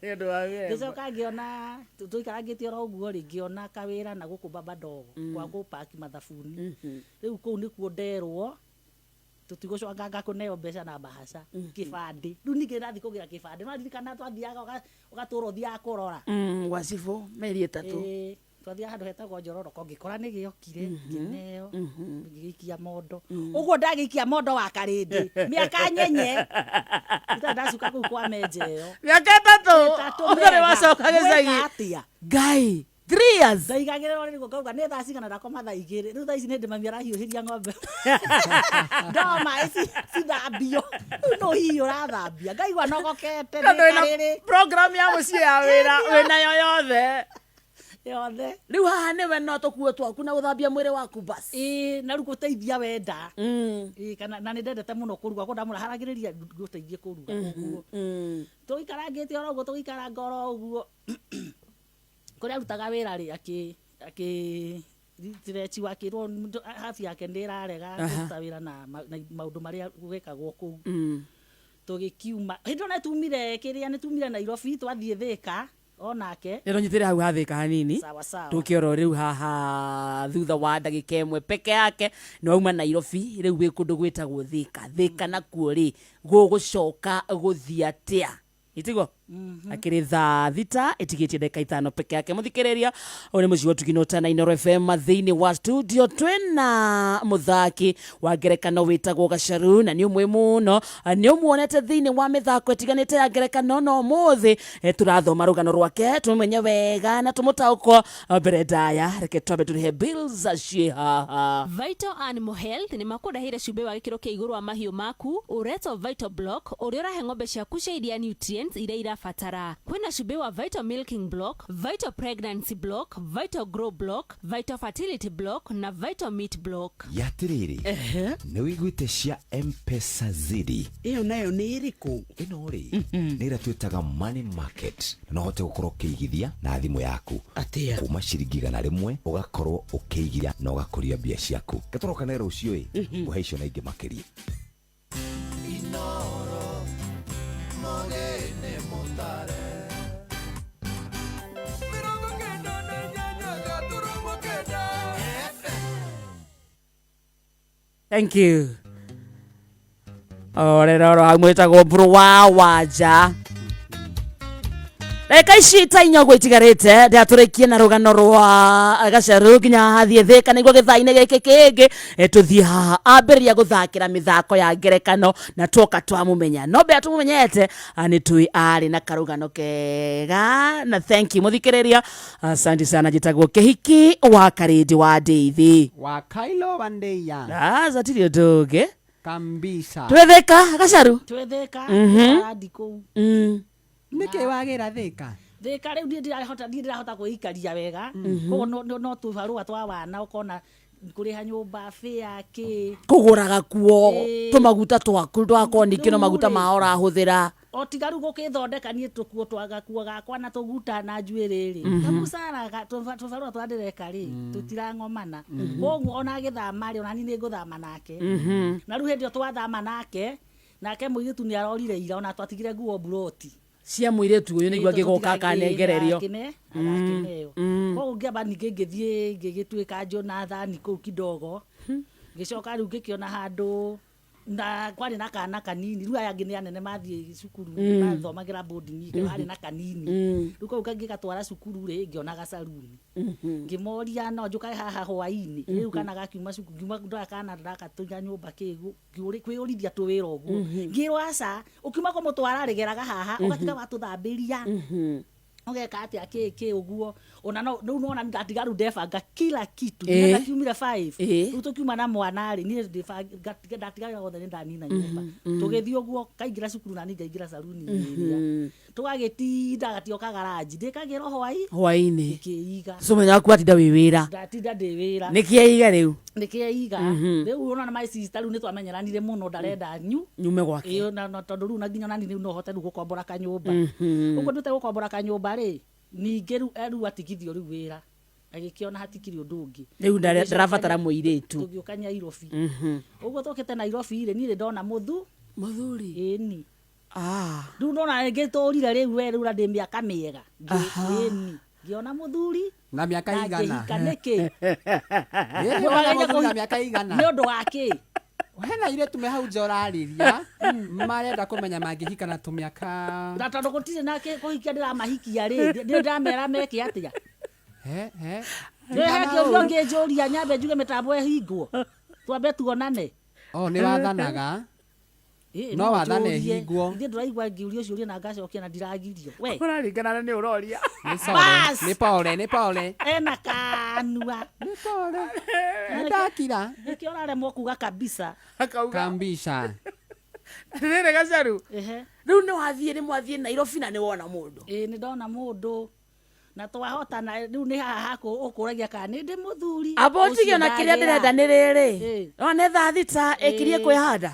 [SPEAKER 2] Nĩ ũndũ wa urembo.
[SPEAKER 3] Ngĩcoka ngĩona tũikarangĩte oro ũguo rĩ ngĩona kawĩra na gũkũ baba ndogo gwa gũpaki mathabuni. Rĩu kũu nĩkuo nderwo tũtigũcokanga kũneo mbeca na mbahaca kĩbandĩ. Rĩu ningĩ ndathiĩ kũgĩra kĩbandĩ. No ririkana twathiaga ũgatũra ũthiaga kũrora.
[SPEAKER 2] Gwa cibũ mĩeri ĩtatũ.
[SPEAKER 3] Ĩĩ, twathiaga handũ hetagwo Njororoko ngĩkora nĩ gĩokire ngĩneo ngĩgĩikia mondo. Ũguo ndagĩikia mondo wa karĩndĩ mĩaka nyenye. Itarĩ ndacuka kũu kwa menja ĩyo.
[SPEAKER 2] Mĩaka ĩtatũ.
[SPEAKER 3] Ĩtatũ
[SPEAKER 2] Ũtarĩ
[SPEAKER 3] mega.
[SPEAKER 2] wacoka gĩcagi.
[SPEAKER 3] Mweka atĩa?
[SPEAKER 2] Ngai. 3 years.
[SPEAKER 3] Ndaigagĩrĩrwo rĩu ngauga nĩ thaa cigana ndakoma thaa igĩrĩ. Rĩu thaa ici nĩ hĩndĩ mami arahiũhĩria ng'ombe. Ndoo maĩ cithambio. Rĩu nũ hihi ũrathambia? Ngaigua nogokete
[SPEAKER 2] Tondũ
[SPEAKER 3] ndĩ
[SPEAKER 2] wĩna
[SPEAKER 3] karĩrĩ.
[SPEAKER 2] program ya mũciĩ ya wĩra wĩnayo yothe.
[SPEAKER 3] Yothe.
[SPEAKER 2] Rĩu haha nĩwe no tũkuo twaku na gũthambia mwĩrĩ waku bas.
[SPEAKER 3] Ĩĩ, na rĩu gũteithia wenda. Ĩĩ, kana na nĩ ndendete mũno kũruga koguo ndamũraharagĩrĩria ngũteithie kũruga ũguo. Tũikarangĩte oro ũguo tũgĩikaranga oro ũguo. Kũrĩa arutaga wĩra rĩ akĩ tirechiwa akĩrwo habi yake nĩ ĩrarega kũruta wĩra na maũndũ marĩa gwĩkagwo kũu. Tũgĩkiuma hĩndĩ ĩyo nĩ tumire kĩrĩa nĩ tumire Nairobi twathiĩ Thĩka onake.
[SPEAKER 2] Nĩ nyitĩre hau hathĩka hanini.
[SPEAKER 3] Sawa sawa.
[SPEAKER 2] Tũke oro rĩu haha thutha wa ndagĩka ĩmwe peke yake nĩ wauma Nairobi rĩu wĩ kũndũ gwĩtagwo Thĩka. Thĩka nakuo rĩ gũgũcoka gũthiĩ atĩa? Itigo? Akĩrĩ thaa thita ĩtigĩtie ndagĩka ithano peke yake. Mũthikĩrĩria ũyũ nĩ mũciĩ wa Ũtugi Nota na Inooro FM thĩinĩ wa studio twĩna mũthaki wa ngerekano wĩtagwo Gacaru na nĩ ũmwe mũno nĩ ũmuonete thĩinĩ wa mĩthako ĩtiganĩte ya ngerekano no ũmũthĩ tũrathoma rũgano rwake tũmenye wega na tũmũtaũkwo mbere ndaya. Reke twambe tũrĩhe bills ciĩ haha.
[SPEAKER 4] Vital Animal Health nĩ makũrehire cumbĩ wa gĩkĩro kĩa igũrũ wa mahiũ maku ũretwo Vital Block ũrĩa ũrahe ng'ombe ciaku cia iria nutrients iria irabatara. Kwĩna cumbĩ wa Vital Milking Block, Vital Pregnancy Block, Vital Grow Block, Vital Fertility Block na Vital Meat Block.
[SPEAKER 5] Ya atĩrĩrĩ, nĩ wĩiguĩte cia M-Pesa Zidi?
[SPEAKER 6] Ĩyo nayo nĩ ĩrĩkũ?
[SPEAKER 5] Ĩno rĩ, nĩ ĩrĩa twĩtaga money market. Na no ũhote gũkorwo ũkĩigithia na thimũ yaku.
[SPEAKER 6] Atĩa?
[SPEAKER 5] Kuma ciringi 100 ũgakorwo ũkĩigithia na ũgakũria mbia ciaku. Gatũroka na rũciũ ĩ, ngũhe icio na ingĩ makĩria.
[SPEAKER 2] Thank you. Orero hau mwĩtagwo Mbũrũ wa Wanja. Ndagĩka ici ta inya ũguo itigarĩte ndatũrĩkie na rũgano rwa Gacaru nginya hathiĩ Thĩka nĩguo gĩthaa-inĩ gĩkĩ kĩngĩ tũthiĩ haha ambĩrĩria gũthakĩra mĩthako ya ngerekano na twoka twamũmenya no mbere tũmũmenyete nĩ tũĩ arĩ na karũgano kega na thank you mũthikĩrĩria. Asante sana. Njĩtagwo Kĩhiki wa Karĩndĩ wa Ndeithi
[SPEAKER 1] wa Kailo wa Ndeia.
[SPEAKER 2] Aca tirĩ ũndũ ũngĩ.
[SPEAKER 1] Kambisa.
[SPEAKER 2] Twĩ Thĩka Gacaru.
[SPEAKER 3] Twĩ Thĩka, randi kũu.
[SPEAKER 1] Nĩkĩ wagĩra Thĩka?
[SPEAKER 3] Thĩka rĩu niĩ ndirahota, niĩ ndirahota kwĩikaria wega. Koguo no tũbarũa twa wana ũkona kũrĩha nyũmba, fare, kĩ.
[SPEAKER 2] Kũgũra gakuo, tũmaguta twaku ndwakorwo ningĩ no maguta
[SPEAKER 3] Rĩu rĩ.
[SPEAKER 2] mao ũrahũthĩra.
[SPEAKER 3] O tiga rĩu gũkĩthondeka niĩ tũkuo twa gakuo gakwa na tũguta na njuĩrĩ rĩ. Kamũcara tũbarũa twa ndĩreka rĩ, tũtirang'omana. Koguo ona agĩthama rĩ, ona niĩ nĩngũthama nake. Na rĩu hĩndĩ ĩyo twathama nake, nake mũirĩtu nĩ arorire ira, ona twatigire nguo mburoti.
[SPEAKER 2] Cia mũirĩtu ũyũ nĩguo angĩgoka akanengererio.
[SPEAKER 3] Agakĩneo. Koguo ngĩamba ningĩ ngĩthiĩ ngĩgĩtuĩka Jonathani kũu kidogo. Ngĩcoka rĩu ngĩkĩona handũ Na kwarĩ na kana kanini rĩu aya angĩ nĩ anene mathiĩ cukuru mathomagĩra boarding harĩ na kanini rĩu kau ngĩgatwara cukuru rĩ ngĩona gacaruni ngĩmoria no njũkage haha hwainĩ rĩu kana gakiuma cukuru ngiuma ndoya kana ndakatũiga nyũmba kĩ kwĩyũrithia tũwĩra ũguo ngĩrwo aca ũkiuma kũmũtwara rĩgeraga haha ũgatiga watũthambĩria ũgeka atĩa kĩ kĩ ũguo ona no rĩu nona ndatiga rĩu ndebanga kila kitu nĩgetha kiumire 5 rĩu tũkiuma na mwana rĩ niĩ ndĩbanga ndatiga wothe nĩ ndanina nyũmba tũgĩthiĩ ũguo kaingĩra cukuru nani ngaingĩra caruni ĩrĩa tũgagĩtinda gatioka garaji ndĩkagĩrwo hwai
[SPEAKER 2] hwainĩ
[SPEAKER 3] ngĩiga
[SPEAKER 2] cumenya waku watinda wĩ wĩra
[SPEAKER 3] ndatinda ndĩ wĩra
[SPEAKER 2] nĩkĩeiga rĩu
[SPEAKER 3] nĩkĩeiga rĩu ona my sister rĩu nĩtwamenyeranire mũno ndarenda nyu
[SPEAKER 2] nyume gwake
[SPEAKER 3] ĩyo na na tondũ rĩu na nginya nani rĩu no hote rĩu gũkombora kanyũmba ũguo ndute gũkombora kanyũmba rĩ ningĩ rĩu rĩu atigithio rĩu wĩra agĩkĩona hatikĩrĩ ũndũ ũngĩ
[SPEAKER 2] rĩu ndarabatara mũirĩtu
[SPEAKER 3] tũgĩũka Nyairobi ũguo tũkĩte Nairobi rĩ niĩ nĩ ndona mũthu
[SPEAKER 2] mũthuri
[SPEAKER 3] ĩni
[SPEAKER 2] ah
[SPEAKER 3] rĩu ndona ngĩtũrire rĩu we rĩu na ndĩ mĩaka mĩega ĩni ngĩona mũthuri
[SPEAKER 1] Na mĩaka
[SPEAKER 3] na
[SPEAKER 1] igana.
[SPEAKER 3] ngĩhika nĩkĩ
[SPEAKER 1] Ĩ, wona mũthuri na mĩaka igana.
[SPEAKER 3] nĩ ũndũ wa kĩ
[SPEAKER 1] Hena airĩtu me hau nja ũrarĩria marenda kũmenya mangĩhika na tũmĩaka
[SPEAKER 3] na tondũ gũtirĩ na kũhikia ndĩramahikia rĩ ndĩ ndamera meke atĩa
[SPEAKER 1] he he
[SPEAKER 3] he kĩũria ũngĩnjũria nyambe njuge mĩtambo ĩhingwo twambe tuonane
[SPEAKER 1] Oh, nĩ wathanaga
[SPEAKER 3] Ĩ,
[SPEAKER 1] No wathane
[SPEAKER 3] ũnjũrie.
[SPEAKER 1] hingwo.
[SPEAKER 3] Ithuĩ ndũraigua ngĩũrio ciũria na ngacokia na ndiragirio we
[SPEAKER 2] ũraringana nĩ ũroria
[SPEAKER 1] nĩ sore
[SPEAKER 3] Bas!
[SPEAKER 1] nĩ pole nĩ pole
[SPEAKER 3] ena kanua
[SPEAKER 1] nĩ pole nĩ ndakira
[SPEAKER 3] nĩkĩo ũraremwo kuga kabisa
[SPEAKER 2] akauga
[SPEAKER 1] kambisha
[SPEAKER 2] rĩrĩ gacaru
[SPEAKER 3] ehe
[SPEAKER 2] rĩu nĩ wathiĩ nĩ mwathiĩ Nairobi na nĩ wona mũndũ
[SPEAKER 3] ĩ nĩ ndona mũndũ na twahotana rĩu nĩ haha hakũ ũkũragia kana nĩ ndĩ mũthuri
[SPEAKER 2] amba ũtige
[SPEAKER 3] ũcio
[SPEAKER 2] ona kĩrĩa
[SPEAKER 3] ndagĩra.
[SPEAKER 2] ndĩrenda nĩ rĩrĩ
[SPEAKER 3] Ĩ.
[SPEAKER 2] ona nĩ thaa thita ĩkirie
[SPEAKER 3] Ĩ.
[SPEAKER 2] kwĩhanda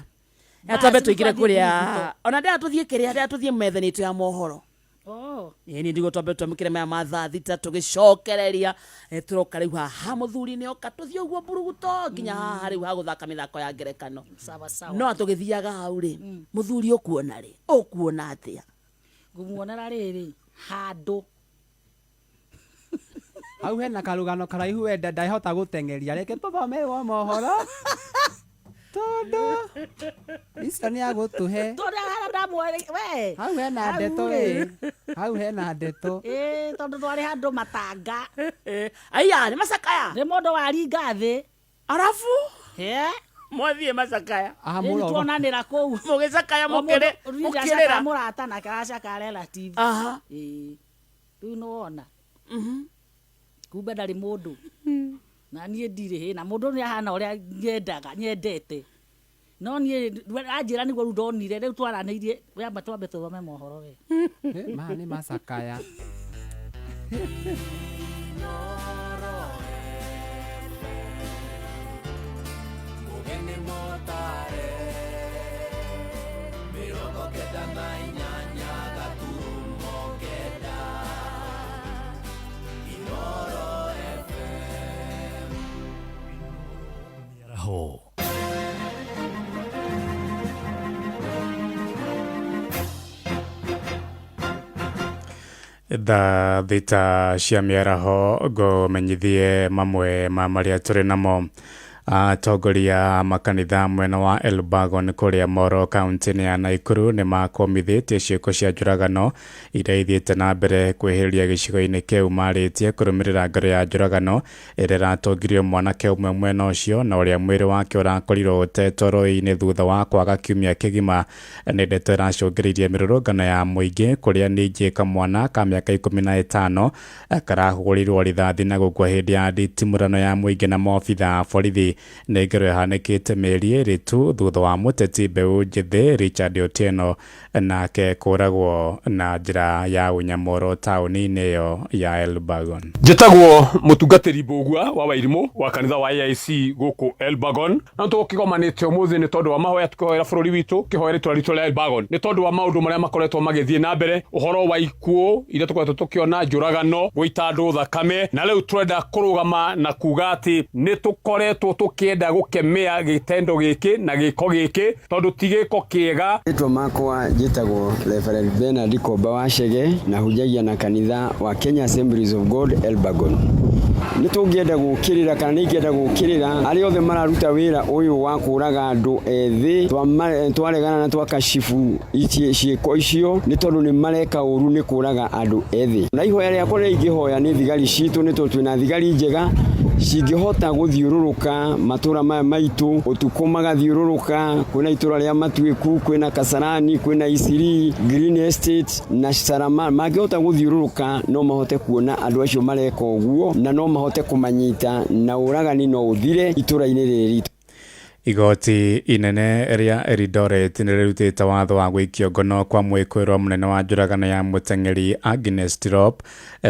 [SPEAKER 2] na
[SPEAKER 3] Bas,
[SPEAKER 2] twambe
[SPEAKER 3] rĩu
[SPEAKER 2] tũingĩre
[SPEAKER 3] twathiĩ
[SPEAKER 2] kũrĩa
[SPEAKER 3] Mburuguto.
[SPEAKER 2] ona ndĩra tũthiĩ kĩrĩa ndĩra tũthiĩ metha-inĩ itũ ya mohoro
[SPEAKER 3] Oh,
[SPEAKER 2] ĩĩ nĩ ndigwo twambe twamũkĩre maya ma thaa thita tũgĩcokereria tũroka rĩu haha mũthuri nĩ oka tũthiĩ ũguo mburuguto nginya haha rĩu ha gũthaka mĩthako ya ngerekano
[SPEAKER 3] sawa sawa
[SPEAKER 2] no tũgĩthiaga hau rĩ mũthuri ũkuona rĩ ũkuona atĩa
[SPEAKER 3] ngũmuonera rĩrĩ handũ
[SPEAKER 1] hau hena karũgano karaihu wenda ndahota gũteng'eria reke tũthomerwo mohoro tondũ icio nĩ agũtũhe
[SPEAKER 3] tondũ harĩa ndamwere we
[SPEAKER 1] hau hena
[SPEAKER 3] Hau
[SPEAKER 1] ndeto
[SPEAKER 3] rĩ.
[SPEAKER 1] ĩ hau hena ndeto
[SPEAKER 3] ĩ tondũ twarĩ handũ matanga
[SPEAKER 2] aya nĩ macakaya
[SPEAKER 3] nĩ mũndũ waringa thĩ
[SPEAKER 2] arabu
[SPEAKER 3] He?
[SPEAKER 2] mwathiĩ macakaya
[SPEAKER 1] aha
[SPEAKER 3] Rĩu
[SPEAKER 1] mũrogo
[SPEAKER 3] tuonanĩra kũu
[SPEAKER 2] mũgĩcakaya
[SPEAKER 3] O mũndũ- rĩu ndĩracakaya
[SPEAKER 2] mũkĩrĩra
[SPEAKER 3] mũrata nake aracakaya relative
[SPEAKER 2] aha
[SPEAKER 3] Ĩ, rĩu nĩwona kumbe ndarĩ mũndũ na niĩ ndirĩ hĩ na mũndũ nĩ ahana ũrĩa nyendaga nyendete no niĩ anjĩra nĩguo rĩu ndonire rĩu twaranĩirie we amba twambe tũthome mohoro we
[SPEAKER 1] Eh, maya nĩ macakaya
[SPEAKER 6] Mĩaraho
[SPEAKER 7] thaa thita cia mĩaraho ngũmenyithie mamwe ma marĩa tũrĩ namo atongoria a makanitha mwena wa Elbagon kũrĩa Moro kaunti-inĩ ya Naikuru nĩ makomithĩtie ciĩko cia njũragano iria ithiĩte na mbere kwĩhĩrĩria gĩcigo-inĩ kĩu marĩtie kũrũmĩrĩra ngero ya njũragano ĩrĩa ĩratongirio mwanake ũmwe mwena ũcio na ũrĩa mwĩrĩ wake ũrakorirwo ũtetwo rũĩ-inĩ thutha wa kwaga kiumia kĩgima nĩ ndeto ĩracũngĩrĩirie mĩrũrũngano ya mũingĩ kũrĩa ningĩ kamwana ka mĩaka 15 karahũrĩirwo rithathi na gũkua hĩndĩ ya nditimũrano ya mũingĩ na maobitha a borithi nĩ ngero ĩhanĩkĩte mĩeri ĩrĩ tu thutha wa mũteti mbeũ njĩthĩ Richard Otieno nake kũragwo na njĩra ya ũnyamoro taũni-inĩ ĩyo ya Elbagon.
[SPEAKER 6] Njĩtagwo mũtungatĩri Mbũgua wa Wairimũ wa kanitha wa AIC gũkũ Elbagon na tũkĩgomanĩte ũmũthĩ nĩ tondũ wa mahoya tũkĩhoera bũrũri witũ kĩhoera itũra ritũ rĩa Elbagon nĩ tondũ wa maũndũ marĩa makoretwo magĩthiĩ na mbere ũhoro wa ikuũ iria tũkoretwo tũkĩona njũragano gũita andũ thakame na rĩu tũrenda kũrũgama na kuga atĩ nĩ tũkoretwo tũkĩenda gũkemea gĩtendo gĩkĩ na gĩko gĩkĩ tondũ ti gĩko kĩega.
[SPEAKER 8] Rĩtwa makwa njĩtagwo Reverend Bernard Komba wa Chege na hunjagia na kanitha wa Kenya Assemblies of God Elbagon. Nĩ tũngĩenda gũkĩrĩra kana nĩ ingĩenda gũkĩrĩra arĩa othe mararuta wĩra ũyũ wa kũraga andũ ethĩ, twaregana na twakashibu ciĩko icio nĩ tondũ nĩ mareka ũru nĩ kũraga andũ ethĩ. Na ihoya rĩakwa rĩrĩa ingĩhoya nĩ thigari citũ, nĩ tondũ twĩna thigari njega cingĩhota gũthiũrũrũka matũra maya maitũ ũtukũ, magathiũrũrũka kwĩna itũra rĩa Matuĩku, kwĩna Kasarani, kwĩna Isiri, Green Estate na Sarama, mangĩhota gũthiũrũrũka no mahote kuona andũ acio mareka ũguo na no mahote kũmanyita na ũragani no ũthire itũra-inĩ rĩrĩ ritũ.
[SPEAKER 7] Igoti inene rĩa Eldoret nĩ rĩrutĩte watho wa gũikio ngono kwa mwĩkũĩrwo mũnene wa njũragano ya mũteng'eri Agnes Tirop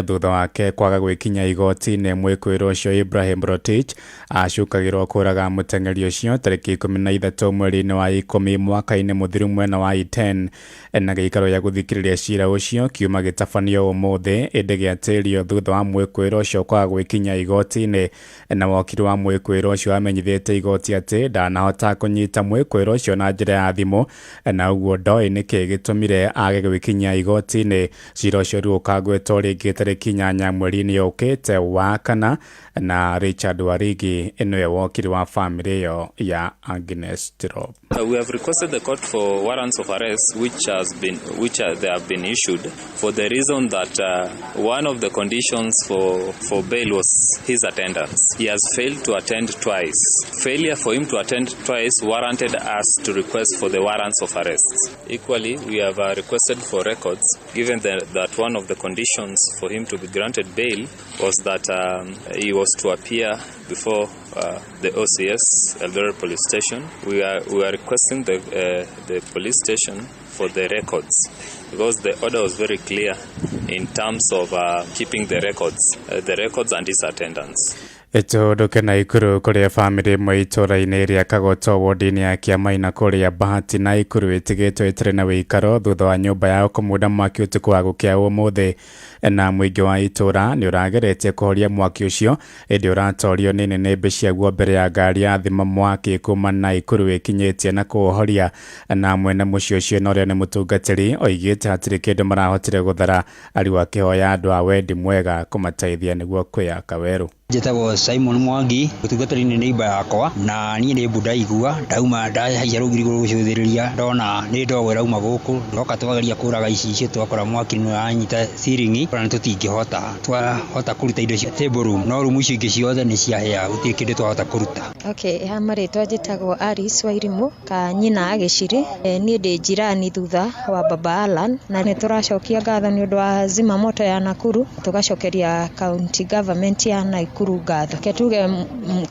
[SPEAKER 7] thutha wake kwaga gwĩkinya igoti-inĩ. Mwĩkũĩrwo ũcio Ibrahim Rotich acukagĩrwo kũraga mũteng'eri ũcio tarĩki 13 mweri-inĩ wa 10 mwaka-inĩ mũthiru mwena wa Iten, na gĩikaro gĩa gũthikĩrĩria cira ũcio kiuma gĩtabanio ũmũthĩ ĩndĩ gĩatĩrio thutha wa mwĩkũĩrwo ũcio kwaga gwĩkinya igoti-inĩ. Na wokiri wa mwĩkũĩrwo ũcio amenyithĩtie igoti atĩ ndanahota kũnyita mwĩkũĩrwo ũcio na njĩra ya thimũ na ũguo ndoĩ nĩkĩ gĩtũmire age gwĩkinya igoti-inĩ. Cira ũcio rĩu ũkagwetwo rĩngĩ tarĩki 8 mweri-inĩ ũkĩte wa kana, na Richard Warigi nĩwe wokiri wa famĩlĩ ĩyo ya Agnes Tirop.
[SPEAKER 9] We have requested the court for warrants of arrest which they have been issued for the reason that one of the conditions for bail was his attendance. He has failed to attend twice. Failure for him to attend twice warranted us to request for the warrants of arrest. Equally, we have requested for records, given that one of the conditions for him to be granted bail was that he was to appear before the OCS, Eldoret Police Station. We are requesting the police station for the records, because the order was very clear in terms of keeping the records and his attendance.
[SPEAKER 7] Ĩtũndũke Naikuru kũrĩa bamĩrĩ ĩmwe itũũra-inĩ rĩa Kagoto wodi-inĩ ya Kĩamaina kũrĩa Bahati Naikuru ĩtigĩtwo ĩtarĩ na wĩikaro thutha wa nyũmba yao kũmunda mwaki ũtukũ wa gũkĩa ũmũthĩ. Na mũingĩ wa itũũra nĩ ũrageretie kũhoria mwaki ũcio ĩndĩ ũratorio nĩ nĩnĩmbĩ ciaguo mbere ya ngari ya thima mwaki kuma Naikuru ĩkinyĩtie na kũũhoria. Na mwene mũciĩ ũcio na ũrĩa nĩ mũtungatĩri oigĩte hatirĩ kĩndũ marahotire gũthara, arĩ akĩhoya andũ a wendi mwega kũmateithia nĩguo kwĩyaka werũ.
[SPEAKER 10] Njĩtagwo Simon Mwangi, ũtungatĩri nĩ neighbor yakwa na niĩ nĩ mbu ndaigua ndauma ndahaica rũgiri gũcũthĩrĩria ndona nĩ ndogo ĩrauma gũkũ, ndoka twageria kũraga ici icio twakora mwaki nĩ ũranyita ciringi ona tũtingĩhota, twahota kũruta indo cia table room no rumu icio ingĩ ciothe nĩ ciahĩa, gũtirĩ kĩndũ twahota kũruta.
[SPEAKER 11] Okay, ha marĩtwa njĩtagwo Alice Wairimu ka nyina Gĩcirĩ. Niĩ ndĩ jirani thutha wa baba Alan, na nĩ tũracokia ngatho nĩ ũndũ wa zimamoto ya Nakuru, tũgacokeria county government ya Nakuru ngatho. Ke tuge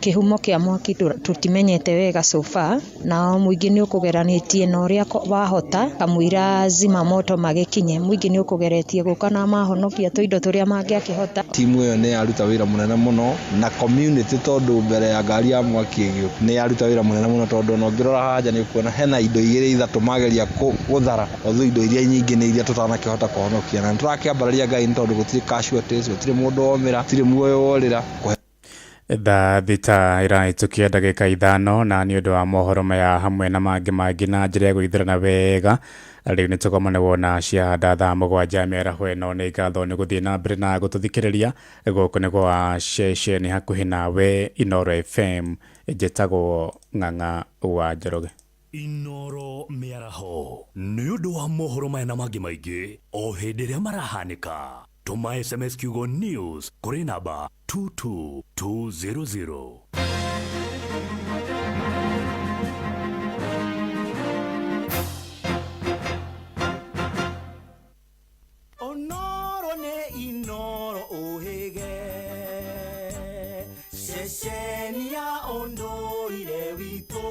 [SPEAKER 11] kĩhumo kĩa mwaki tũtimenyete wega so far, na mũingĩ nĩ ũkũgeranĩtie na ũrĩa wahota kamũira zimamoto magĩkinye, mũingĩ nĩ ũkũgeretie gũka na mahonokia tũindo tũrĩa mangĩakĩhota.
[SPEAKER 12] Timu ĩyo nĩ yaruta wĩra mũnene mũno na community, tondũ mbere ya ngari ya mwaki ĩgĩũka nĩ yaruta wĩra mũnene mũno, tondũ ona ũngĩrora haja nĩ ũkuona hena indo igĩrĩ ithatũ mageria gũthara, although indo iria nyingĩ nĩ iria tũtanakĩhota kũhonokia, na nĩtũrakĩambararia Ngai nĩ tondũ gũtirĩ casualties, gũtirĩ mũndũ womĩra, gũtirĩ muoyo worĩra.
[SPEAKER 7] Thaa 6 ĩrahĩtũkia ndagĩka 5, na nĩ ũndũ wa mohoro maya hamwe na mangĩ mangĩ na njĩra ya gũithĩrana wega rĩu nĩ tũgomane wona ciahanda thaa 7 mĩaraho ĩno. Nĩ ngatho nĩ gũthiĩ na mbere na gũtũthikĩrĩria gũkũ nĩ gwa ceceni hakuhĩ nawe Inooro FM. Njĩtagwo Ng'ang'a wa Njoroge.
[SPEAKER 13] Inooro mĩaraho nĩ ũndũ wa mohoro maya na mangĩ maingĩ o hĩndĩ ĩrĩa marahanĩka. Tũma SMS kiugo news kũrĩ namba 22200.
[SPEAKER 14] Onoro nĩ Inooro ũhĩge, ceceni ya ũndũire witũ,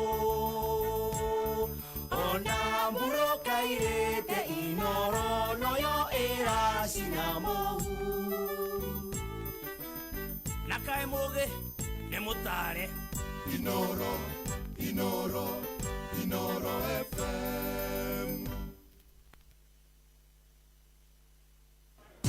[SPEAKER 14] ona mbura ĩkairĩte Inooro noyo ĩracina mũhu. Na kaĩ mũgĩ nĩ mũtare. Inooro, Inooro, Inooro FM.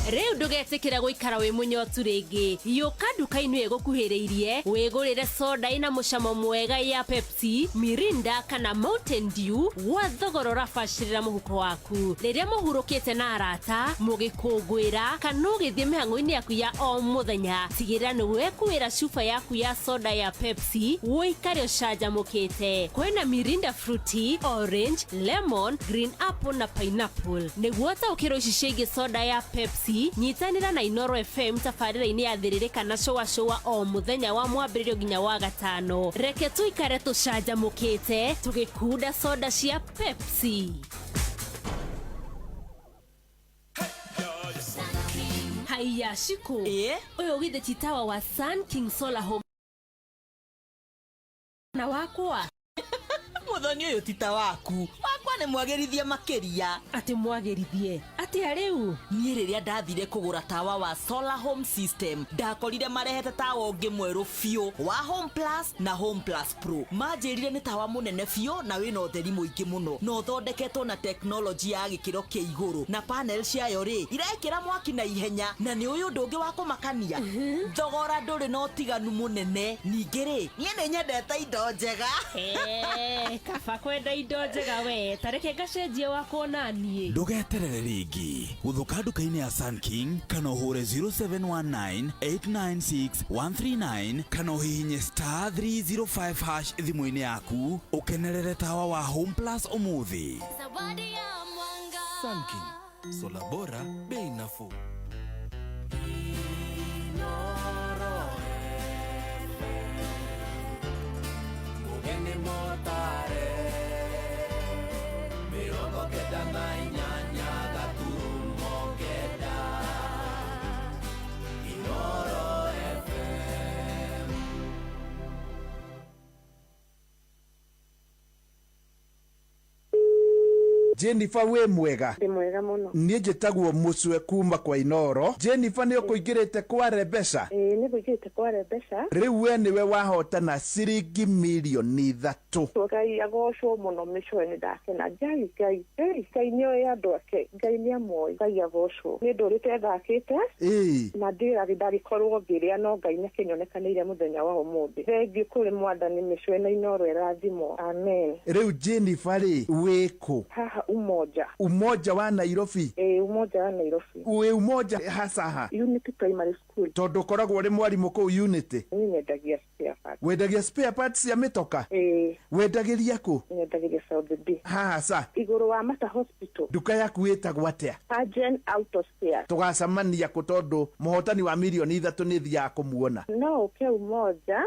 [SPEAKER 4] Rĩu ndũgetĩkĩra gũikara wĩ mũnyotu rĩngĩ. Yũka nduka-inĩ ĩgũkuhĩrĩirie wĩgũrĩre soda ĩna mũcamo mwega ya Pepsi, Mirinda kana Mountain Dew gwa thogora ũrabacĩrĩra mũhuko waku. Rĩrĩa mũhurũkĩte na arata, mũgĩkũngũĩra kana ũgĩthiĩ mĩhang'o-inĩ yaku ya o mũthenya, tigĩrĩra nĩ wekuĩra cuba yaku ya soda ya Pepsi ũikare ũcanjamũkĩte. Kwĩna Mirinda Fruity, Orange, Lemon, Green Apple na Pineapple. Nĩguo ũtaũkĩrwo ici ciĩgiĩ soda ya Pepsi, nyitanĩra na Inoro FM tabarĩra-inĩ ya Thĩrĩrĩka na Cũa Cũa o mũthenya wa mwambĩrĩrio nginya wa gatano. Reke tũikare tũcanjamũkĩte tũgĩkunda soda cia Pepsi. Haiya Shiku, ũyũ githĩ ti tawa wa Sun King Solar Home na wakwa?
[SPEAKER 15] Muthoni ũyũ ti ta waku, wakwa nĩ mwagĩrithie makĩria.
[SPEAKER 4] Atĩ mwagĩrithie atĩa rĩu?
[SPEAKER 15] Niĩ rĩrĩa ndathire kũgũra tawa wa Solar Home System, ndakorire marehete tawa ũngĩ mwerũ biũ wa Home Plus na Home Plus Pro. Manjĩrire nĩ tawa mũnene biũ na wĩna ũtheri mũingĩ mũno na ũthondeketwo na tekinoronjĩ ya gĩkĩro kĩa igũrũ, na panel ciayo rĩ irekĩra mwaki na ihenya. Na nĩ ũyũ ũndũ ũngĩ wa kũmakania, thogora ndũrĩ na ũtiganu mũnene. Ningĩ rĩ, niĩ nĩ nyendete indo njega.
[SPEAKER 4] Kaba kwenda indo njega we, tareke ngacenjie wakwa naniĩ.
[SPEAKER 16] Ndũgeterere rĩngĩ, gũthũka nduka-inĩ ya Sun King kana ũhũre 0719 896 139 kana ũhihinye star 305 hash thimũ-inĩ yaku ũkenerere tawa wa Home Plus ũmũthĩ.
[SPEAKER 17] Sun King, sola bora, bei nafuu.
[SPEAKER 14] Mugeni motare 98 gaturumo 9 Inoro FM.
[SPEAKER 18] Jennifer, wĩ mwega?
[SPEAKER 19] Ndĩ mwega mũno.
[SPEAKER 18] Niĩ njĩtagwo Mũcwe kuma kwa Inoro. Jennifer, nĩ ũkũingĩrĩte kware mbeca?
[SPEAKER 19] Ĩĩ, nĩ ngũingĩrĩte kware mbeca.
[SPEAKER 18] Rĩu we nĩwe wahotana ciringi mirioni 3.
[SPEAKER 19] Ngai agocwo mũno. Mĩcwe, nĩ ndakena. Ngai, Ngai, Ngai, Ngai nĩ oĩ andũ ake. Ngai nĩ amoĩ. Ngai agocwo. Nĩ ndũrĩte thakĩte na ndĩrathi ndagĩkorwo ngĩrĩa, no Ngai nĩ akĩnyonekanĩire mũthenya wa ũmũthĩ. Thengiũ kũrĩ Mwathani. Mĩcwe na Inoro ĩrathimwo. Amen.
[SPEAKER 18] Rĩu Jennifer rĩ, wĩkũ?
[SPEAKER 19] Haha Umoja.
[SPEAKER 18] Umoja wa Nairobi?
[SPEAKER 19] Ĩĩ, Umoja wa Nairobi.
[SPEAKER 18] Wĩ Umoja hacaha?
[SPEAKER 19] Unity Primary School.
[SPEAKER 18] Tondũ ũkoragwo ũrĩ mwarimũ kũu Unity?
[SPEAKER 19] Niĩ nyendagia spare parts.
[SPEAKER 18] Wendagia spare parts cia mĩtoka?
[SPEAKER 19] Ĩĩ.
[SPEAKER 18] Wendagĩria kũ?
[SPEAKER 19] Nyendagĩria South B.
[SPEAKER 18] Haha ca?
[SPEAKER 19] Igũrũ wa Mata Hospital.
[SPEAKER 18] Nduka yaku ĩtagwo atĩa?
[SPEAKER 19] Agen Auto Spare.
[SPEAKER 18] Tũgacemania kũ? Tondũ mũhotani wa mirioni 3 nĩ thiaga kũmuona.
[SPEAKER 19] No ũke Umoja.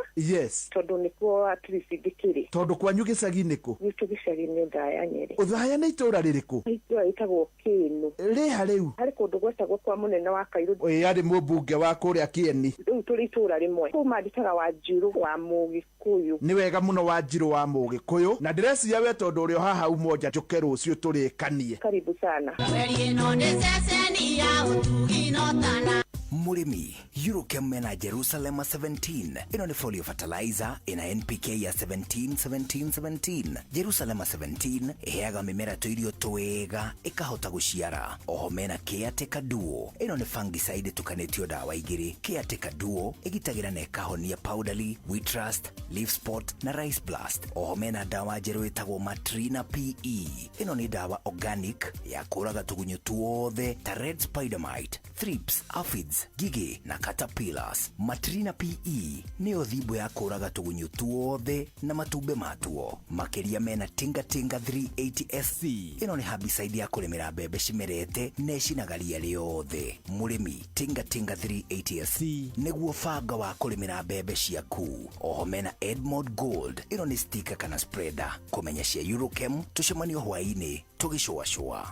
[SPEAKER 19] Tondũ nĩkuo at least ndĩkĩrĩ.
[SPEAKER 18] Tondũ kwanyu gĩcagi nĩ kũ?
[SPEAKER 19] Gwitũ gĩcagi nĩ Ũthaya, Nyĩrĩ.
[SPEAKER 18] Ũthaya nĩ itũũra rĩrĩkũ?
[SPEAKER 19] Itũũra rĩtagwo Kĩĩnũ.
[SPEAKER 18] Rĩha rĩu?
[SPEAKER 19] Harĩ kũndũ gwetagwo kwa mũnene wa Kairũ.
[SPEAKER 18] Ĩ, arĩ mũmbunge wa kũrĩa Kĩeni.
[SPEAKER 19] Rĩu tũrĩ itũũra rĩmwe kũu, mandĩkaga Wanjirũ wa Mũgĩkũyũ.
[SPEAKER 18] Nĩ wega mũno, Wanjirũ wa Mũgĩkũyũ. Na ndĩreciria we tondũ ũrĩ o haha Umoja, njũke rũciũ tũrĩkanie.
[SPEAKER 19] Karibu sana.
[SPEAKER 20] Ĩno nĩ ceceni ya ũtugi notana.
[SPEAKER 5] Mũrĩmi, Eurochem mena Jerusalema 17. Ĩno nĩ folio fertilizer ĩna NPK ya 17 17 17. Jerusalema 17 ĩheaga mĩmera tũirio twega ĩkahota gũciara. Oho mena Caretaker Duo. Ĩno nĩ fungicide ĩtukanĩtio ndawa igĩrĩ. Caretaker Duo ĩgitagĩra na ĩkahonia powdery, wheat rust, leaf spot na rice blast. Oho mena ndawa njerũ ĩtagwo Matrina PE. Ĩno nĩ ndawa organic ya kũraga tũgunyũ tuothe ta red spider mite, thrips, aphids, ngigĩ na caterpillars. Matrina PE nĩyo thimbo ya kũraga tũgunyũ tuothe na matumbĩ matuo. Makĩria mena Tinga Tinga 380 SC. Ĩno nĩ herbicide ya kũrĩmĩra mbembe cimerete na ĩcinaga ria rĩothe. Mũrĩmi, Tinga Tinga 380 SC nĩguo banga wa kũrĩmĩra mbembe ciaku. Oho mena Edmond Gold. Ĩno nĩ sticker kana spreader. Kũmenya cia Eurochem, tũcemanio hwaĩ-inĩ tũgĩcũacũa.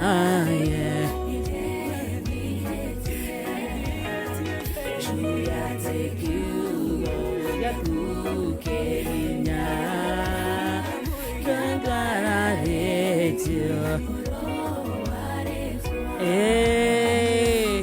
[SPEAKER 2] Ah, yeah. Eh.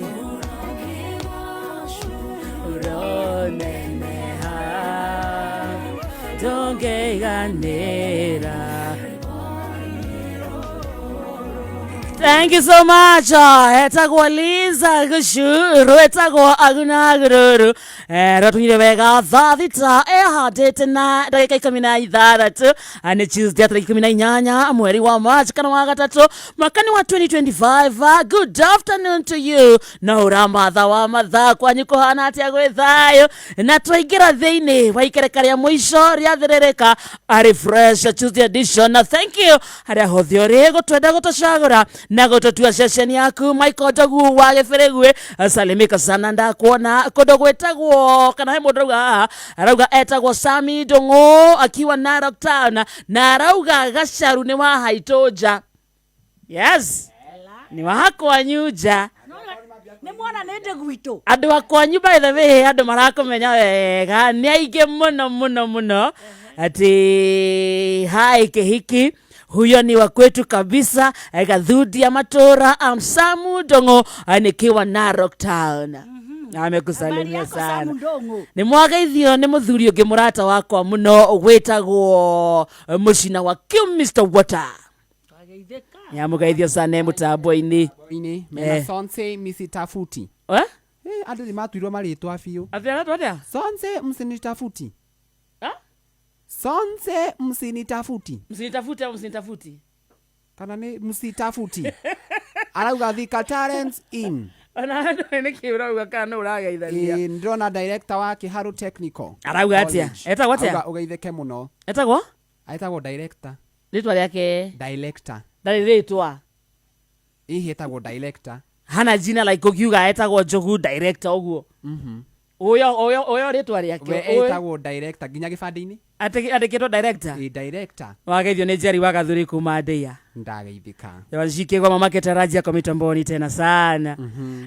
[SPEAKER 2] Thank you so much. Etagwo Liza Gũcuru, etagwo Aguna Gũrũrũ. Rwatũnyire wega thaa thita ĩhandĩte na ndagĩka 16. Nĩ Tuesday tarĩki 18 mweri wa March kana wa gatatũ mwaka nĩ wa 2025. Good afternoon to you. No ũramatha wa mathaa kwanyu kũhana atĩa gwĩ thayũ na twaingĩra thĩinĩ wa ikereka rĩa mũico rĩa thĩrĩrĩka arĩ fresh Tuesday edition. Na thank you harĩa hothe ũrĩ gũtwenda gũtũcagũra na gũtũtua ceceni yaku. Michael Njogu wa Gĩbĩrĩgwĩ, salimika sana, ndakuona kũndũ gwĩtagwo kana he mũndũ arauga haha, arauga etagwo Sami Ndũng'ũ akiwa Narok Town, na arauga Gacaru nĩ wa haitũ nja. Yes, nĩ wa kwanyu nja.
[SPEAKER 3] Nĩ mwona nĩ ndĩ gwitũ.
[SPEAKER 2] Andũ a kwanyu, by the way, andũ marakũmenya wega nĩ aingĩ mũno mũno mũno, ati hai kĩhiki huyo ni wa kwetu kabisa, gathundia matura. Am Samu Ndong'o nikiwa Narok Town. Amekusalimia
[SPEAKER 3] Yako
[SPEAKER 2] sana.
[SPEAKER 3] Samu Ndong'o.
[SPEAKER 2] Nĩ mwageithio nĩ mũthuri ũngĩ mũrata wakwa mũno wĩtagwo mũcina wa Q Mr Water. Nĩamũgeithio sana e mũtambo-inĩ.
[SPEAKER 1] Inĩ mena sonse misitafuti.
[SPEAKER 2] Eh?
[SPEAKER 1] Andũ nĩ matuirwo marĩtwa biũ.
[SPEAKER 2] Atĩ aretwo atĩa?
[SPEAKER 1] Sonse msinitafuti.
[SPEAKER 2] Ah?
[SPEAKER 1] Sonse msinitafuti.
[SPEAKER 2] Msinitafuti au msinitafuti?
[SPEAKER 1] Kana nĩ msitafuti. Arauga Thika Talents in.
[SPEAKER 2] Ona andũ nĩ kĩ ũrauga kana nũ ũrageithania?
[SPEAKER 1] Ĩĩ, ndĩrona director wa Kiharu Technical
[SPEAKER 2] Arauga atĩa?
[SPEAKER 1] College.
[SPEAKER 2] Etagwo atĩa?
[SPEAKER 1] Arauga ũgeithĩke mũno.
[SPEAKER 2] Etagwo?
[SPEAKER 1] Etagwo director.
[SPEAKER 2] Rĩtwa rĩake?
[SPEAKER 1] Director.
[SPEAKER 2] Ndarĩ rĩtwa.
[SPEAKER 1] Ĩhĩ, etagwo director.
[SPEAKER 2] Hana jina like ũkiuga etagwo Njogu director ũguo. Ũyũ ũyũ ũyũ rĩtwa rĩake.
[SPEAKER 1] We
[SPEAKER 2] ũyũ-
[SPEAKER 1] etagwo director nginya gĩbandĩ-inĩ.
[SPEAKER 2] Andĩkĩtwo director?
[SPEAKER 1] Ĩ, director.
[SPEAKER 2] Wageithio nĩ Jerry wa Gathuri kuma Ndeia.
[SPEAKER 1] Ndageithĩka.
[SPEAKER 2] Washike mamake tarajia kwa mitamboni tena sana.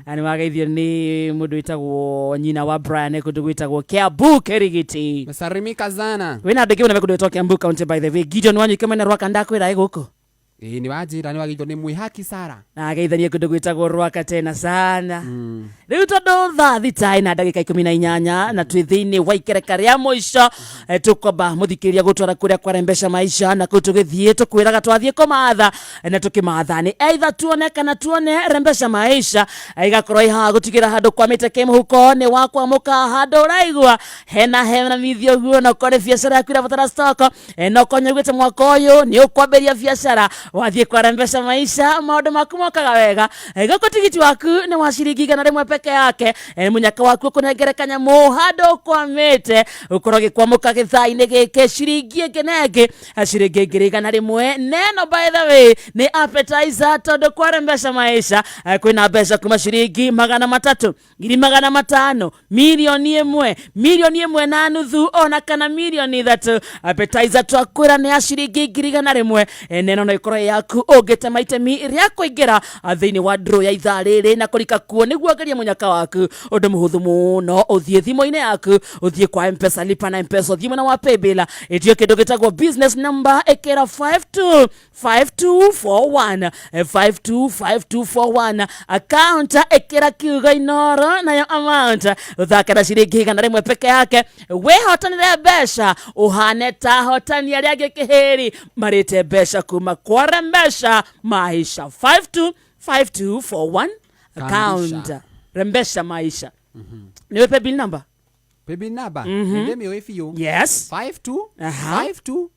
[SPEAKER 2] Na nĩ wageithio nĩ mũndũ wĩtagwo nyina wa Brian kũndũ gwĩtagwo Kiambu Kirigiti.
[SPEAKER 1] Mesarimika sana.
[SPEAKER 2] Wĩna andũ aingĩ mũno me kũndũ gwĩtagwo Kiambu County, by the way. Gideon Wanyuike mwena Rwaka ndakwĩra ĩ gũkũ.
[SPEAKER 1] Ĩĩ, nĩ wanjĩra nĩ wageithio nĩ mwĩhaki Sara.
[SPEAKER 2] Na ageithanie kũndũ gwĩtagwo Rwaka tena sana. Rĩu tondũ thaa thita ina ndagĩka 18 na twĩ thĩinĩ wa ikereka rĩa mũico, tũkwamba mũthikĩrĩria gũtwara kũrĩa kwarembesha maisha, na kũu tũgĩthiĩ tũkwĩraga twathiĩ kũmatha na tũkĩmatha nĩ either tuone kana tuone rembesha maisha, igakorwo ihaha gũtigĩra handũ kwamĩte kĩmũhuko nĩ wakwamũka handũ ũraigua hena hena mithio guo, na ũkorwo nĩ biacara yaku irabatara stock, na ũkorwo nĩũiguĩte mwaka ũyũ nĩ ũkwambĩrĩria biacara, wathiĩ kwarembesha maisha maũndũ maku mokaga wega. Gũkũ tigiti waku nĩ wa ciringi 100 peke yake. Mũnyaka waku ũkũnengere kanyamũ handũ ũkwamĩte ũkorwo ũgĩkwamũka gĩthaa-inĩ gĩkĩ ciringi ĩngĩ na ĩngĩ, ciringi 100,000. Neno by the way nĩ appetizer, tondũ kwarembesha maisha kwĩna mbeca kuma ciringi 300, 500,000, 1,000,000, 1.5 million, ona kana 3 million. Appetizer twakwĩra nĩ ya ciringi 100,000. Neno no ĩkorwo ĩ yaku ũngĩtema itemi rĩa kũingĩra thĩinĩ wa draw ya ithaa rĩrĩ na kũrika kuo nĩguo ngerie mũnyaka waku. Ũndũ mũhũthũ mũno, ũthiĩ thimũ-inĩ yaku, ũthiĩ kwa Mpesa, lipa na Mpesa, ũthiĩ mwena wa paybill, ĩtio kĩndũ gĩtagwo business number, ĩkĩra 52 5241, 525241, account ĩkĩra kiugo Inoro, nayo amount ũthake na ciringi 100 peke yake, wĩhotanĩre mbeca ũhane ta hotani arĩa angĩ kĩhĩri marĩte mbeca kuma kwa Rembesha Maisha. 525241 account.
[SPEAKER 1] Kambisha.
[SPEAKER 2] Rembesha Maisha nĩwe paybill number.
[SPEAKER 1] Paybill number. Nĩ ndĩmĩũĩ biũ.
[SPEAKER 2] Yes.
[SPEAKER 1] 52
[SPEAKER 2] Aha.
[SPEAKER 1] 52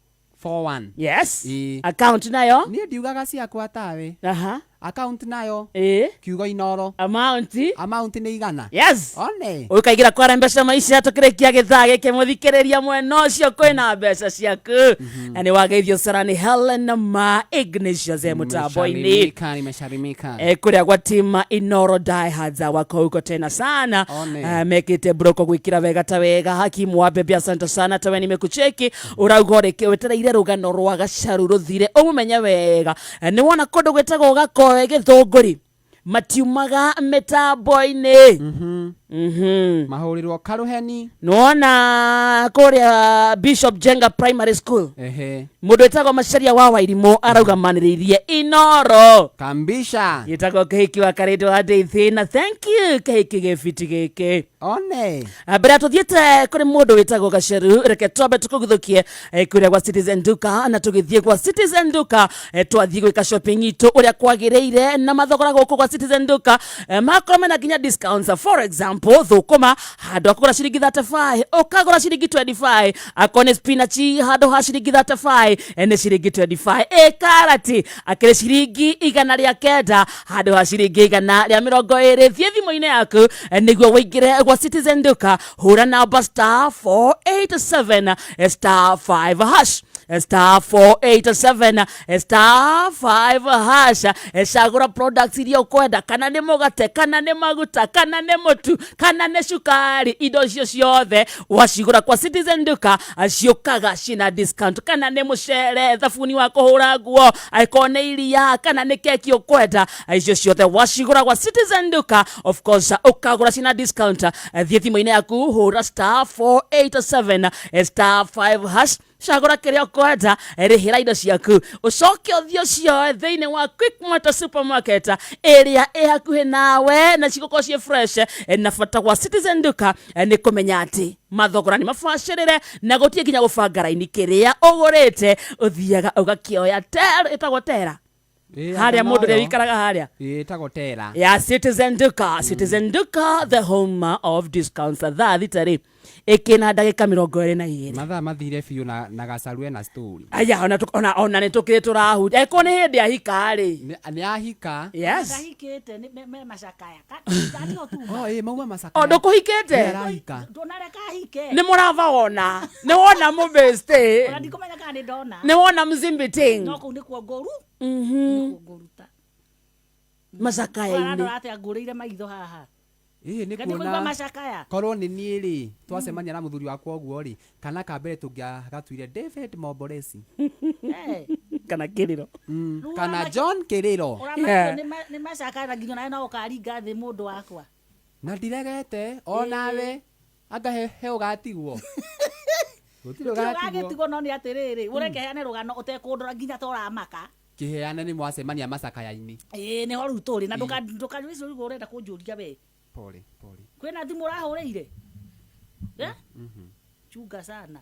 [SPEAKER 1] 41.
[SPEAKER 2] Yes.
[SPEAKER 1] Ĩĩ.
[SPEAKER 2] Account nayo?
[SPEAKER 1] Niĩ ndiugaga ciakwa tawe.
[SPEAKER 2] Aha.
[SPEAKER 1] Account nayo.
[SPEAKER 2] Ĩĩ.
[SPEAKER 1] Kiugo Inoro.
[SPEAKER 2] Amount.
[SPEAKER 1] Amount nĩ 100.
[SPEAKER 2] Yes.
[SPEAKER 1] One.
[SPEAKER 2] Ũkaingĩra kwa mbeca maica tũkĩrĩkia gĩthaa gĩkĩ mũthikĩrĩria mwena ũcio kwĩna mbeca ciaku, na nĩ wageithio sara nĩ Helen ma Ignatius e mũtambo-inĩ.
[SPEAKER 1] Nimesharimika, nimesharimika.
[SPEAKER 2] Kuria gwa tima Inoro diehards wako huko tena sana.
[SPEAKER 1] One.
[SPEAKER 2] Mekite broko gwikira wega ta wega. Hakimu wa bebe, asante sana, tawe nimekucheki urauga ũrĩke wetereire rũgano rwa Gacaru rũthire ũmũmenye wega. Nĩ wona kũndũ gwĩtagwo Joe Gĩthũngũri matiumaga mĩtambo-inĩ.
[SPEAKER 1] Mahũrĩrwo karũheni.
[SPEAKER 2] Nĩwona kũrĩa Bishop Jenga Primary School,
[SPEAKER 1] ehe,
[SPEAKER 2] mũndũ wĩtagwo Macharia wa Wairimũ araugamanĩrĩirie Inoro
[SPEAKER 1] kambisha
[SPEAKER 2] gĩtagwo kĩhiki wa Karĩndũ wa Ndeithi, na thank you kĩhiki gĩbiti gĩkĩ.
[SPEAKER 1] One
[SPEAKER 2] Mbere ya tũthiĩte kũrĩ mũndũ wĩtagwo Gaceru, reke twambe tũkũguthũkie kũrĩa gwa Citizen Duka, na tũgĩthiĩ gwa Citizen Duka, twathiĩ gwĩka shopping itũ ũrĩa kwagĩrĩire, na mathogora gũkũ gwa Citizen Duka makorwo mena nginya discounts. For example, thũkũma handũ ha kũgũra ciringi 35 ũkagũra ciringi 25, akorwo nĩ spinach handũ ha ciringi 35 nĩ ciringi 25, ĩ karati akĩrĩ ciringi 109 handũ ha ciringi 120. Thiĩ thimũ-inĩ yaku nĩguo wĩingĩre gwa Citizen Duka, hũra namba star 487 star 5 hash, star 487 star 5 hash. Cagũra products iria ũkwenda, kana nĩ mũgate, kana nĩ maguta, kana nĩ mũtu, kana nĩ cukari, indo icio ciothe wacigũra kwa Citizen Duka ciũkaga cina discount, kana nĩ mũcere, thabuni wa kũhũra nguo, angĩkorwo nĩ iria, kana nĩ keki ũkwenda, icio ciothe wacigũra gwa Citizen Duka, of course ũkagũra cina discount. Thiĩ thimũ-inĩ yaku, hũra star 487 star 5 hash, cagũra kĩrĩa ũkwenda, rĩhĩra indo ciaku, ũcoke ũthiĩ ũcioe thĩinĩ wa Quickmart supermarket ĩrĩa ĩ hakuhĩ nawe, na cigũkorwo ciĩ fresh. Na bata gwa Citizen Duka nĩ kũmenya atĩ mathogora nĩ mabacĩrĩre na gũtirĩ nginya gũbanga raini, kĩrĩa ũgũrĩte ũthiaga ũgakĩoya. Tera ĩtagwo tera harĩa mũndũ ũrĩa wĩikaraga harĩa.
[SPEAKER 1] Ĩtagwo tera.
[SPEAKER 2] Ya Citizen Duka. Citizen Duka, the home of discounts. Thaa 6 rĩ ĩkĩna ndagĩka 22.
[SPEAKER 1] Mathaa mathire biũ na gacaru ena story.
[SPEAKER 2] Aya, ona nĩ tũkĩrĩ tũrahutia eko nĩ hĩndĩ ahika rĩ.
[SPEAKER 1] Nĩ ahika.
[SPEAKER 2] Yes.
[SPEAKER 3] Ndahikĩte nĩ me macakaya. Ndatiga ũtuma.
[SPEAKER 1] Oh, ĩ mauma macakaya.
[SPEAKER 2] O ndũkũhikĩte?
[SPEAKER 1] Nĩ arahika.
[SPEAKER 3] Ndũnareka ahike.
[SPEAKER 2] Nĩ mũraba wona nĩ wona mũbĩstĩ.
[SPEAKER 3] Ona ndikũmenya kana nĩ ndona.
[SPEAKER 2] Nĩ wona mzimbiting.
[SPEAKER 3] No kũu nĩkuo ngũru. Nĩkuo ngũruta.
[SPEAKER 2] Macakaya-inĩ.
[SPEAKER 3] Ũrarora atĩa ngũrĩire maitho haha?
[SPEAKER 1] Ĩĩ nĩ
[SPEAKER 3] Ngai nĩ kũigua
[SPEAKER 1] kuona
[SPEAKER 3] macakaya.
[SPEAKER 1] Korwo nĩ niĩ rĩ, twacemania na mũthuri wakwa ũguo rĩ, kana ka mbere tũngĩagatuire David Momboresi.
[SPEAKER 2] Kana Kĩrĩro.
[SPEAKER 1] Kana John Kĩrĩro.
[SPEAKER 3] Ũramakio nĩ macakaya na nginya nawe no ũkaringa thĩ mũndũ wakwa.
[SPEAKER 1] Na ndiregete onawe anga he ũgatigwo. Gũtirĩ ũgatigwo.
[SPEAKER 3] Ũgagĩtigwo no nĩ atĩrĩrĩ, ũreke heane rũgano ũtekũndora nginya ta ũramaka.
[SPEAKER 1] Kĩheane nĩ mwacemania macakaya-inĩ.
[SPEAKER 3] Ĩĩ nĩho rĩu tũrĩ na ndũkanjũrie ũguo ũrenda kũnjũria we.
[SPEAKER 1] Pole pole.
[SPEAKER 3] Kwĩna thimũ ũrahũrĩire? Eh? Chunga sana.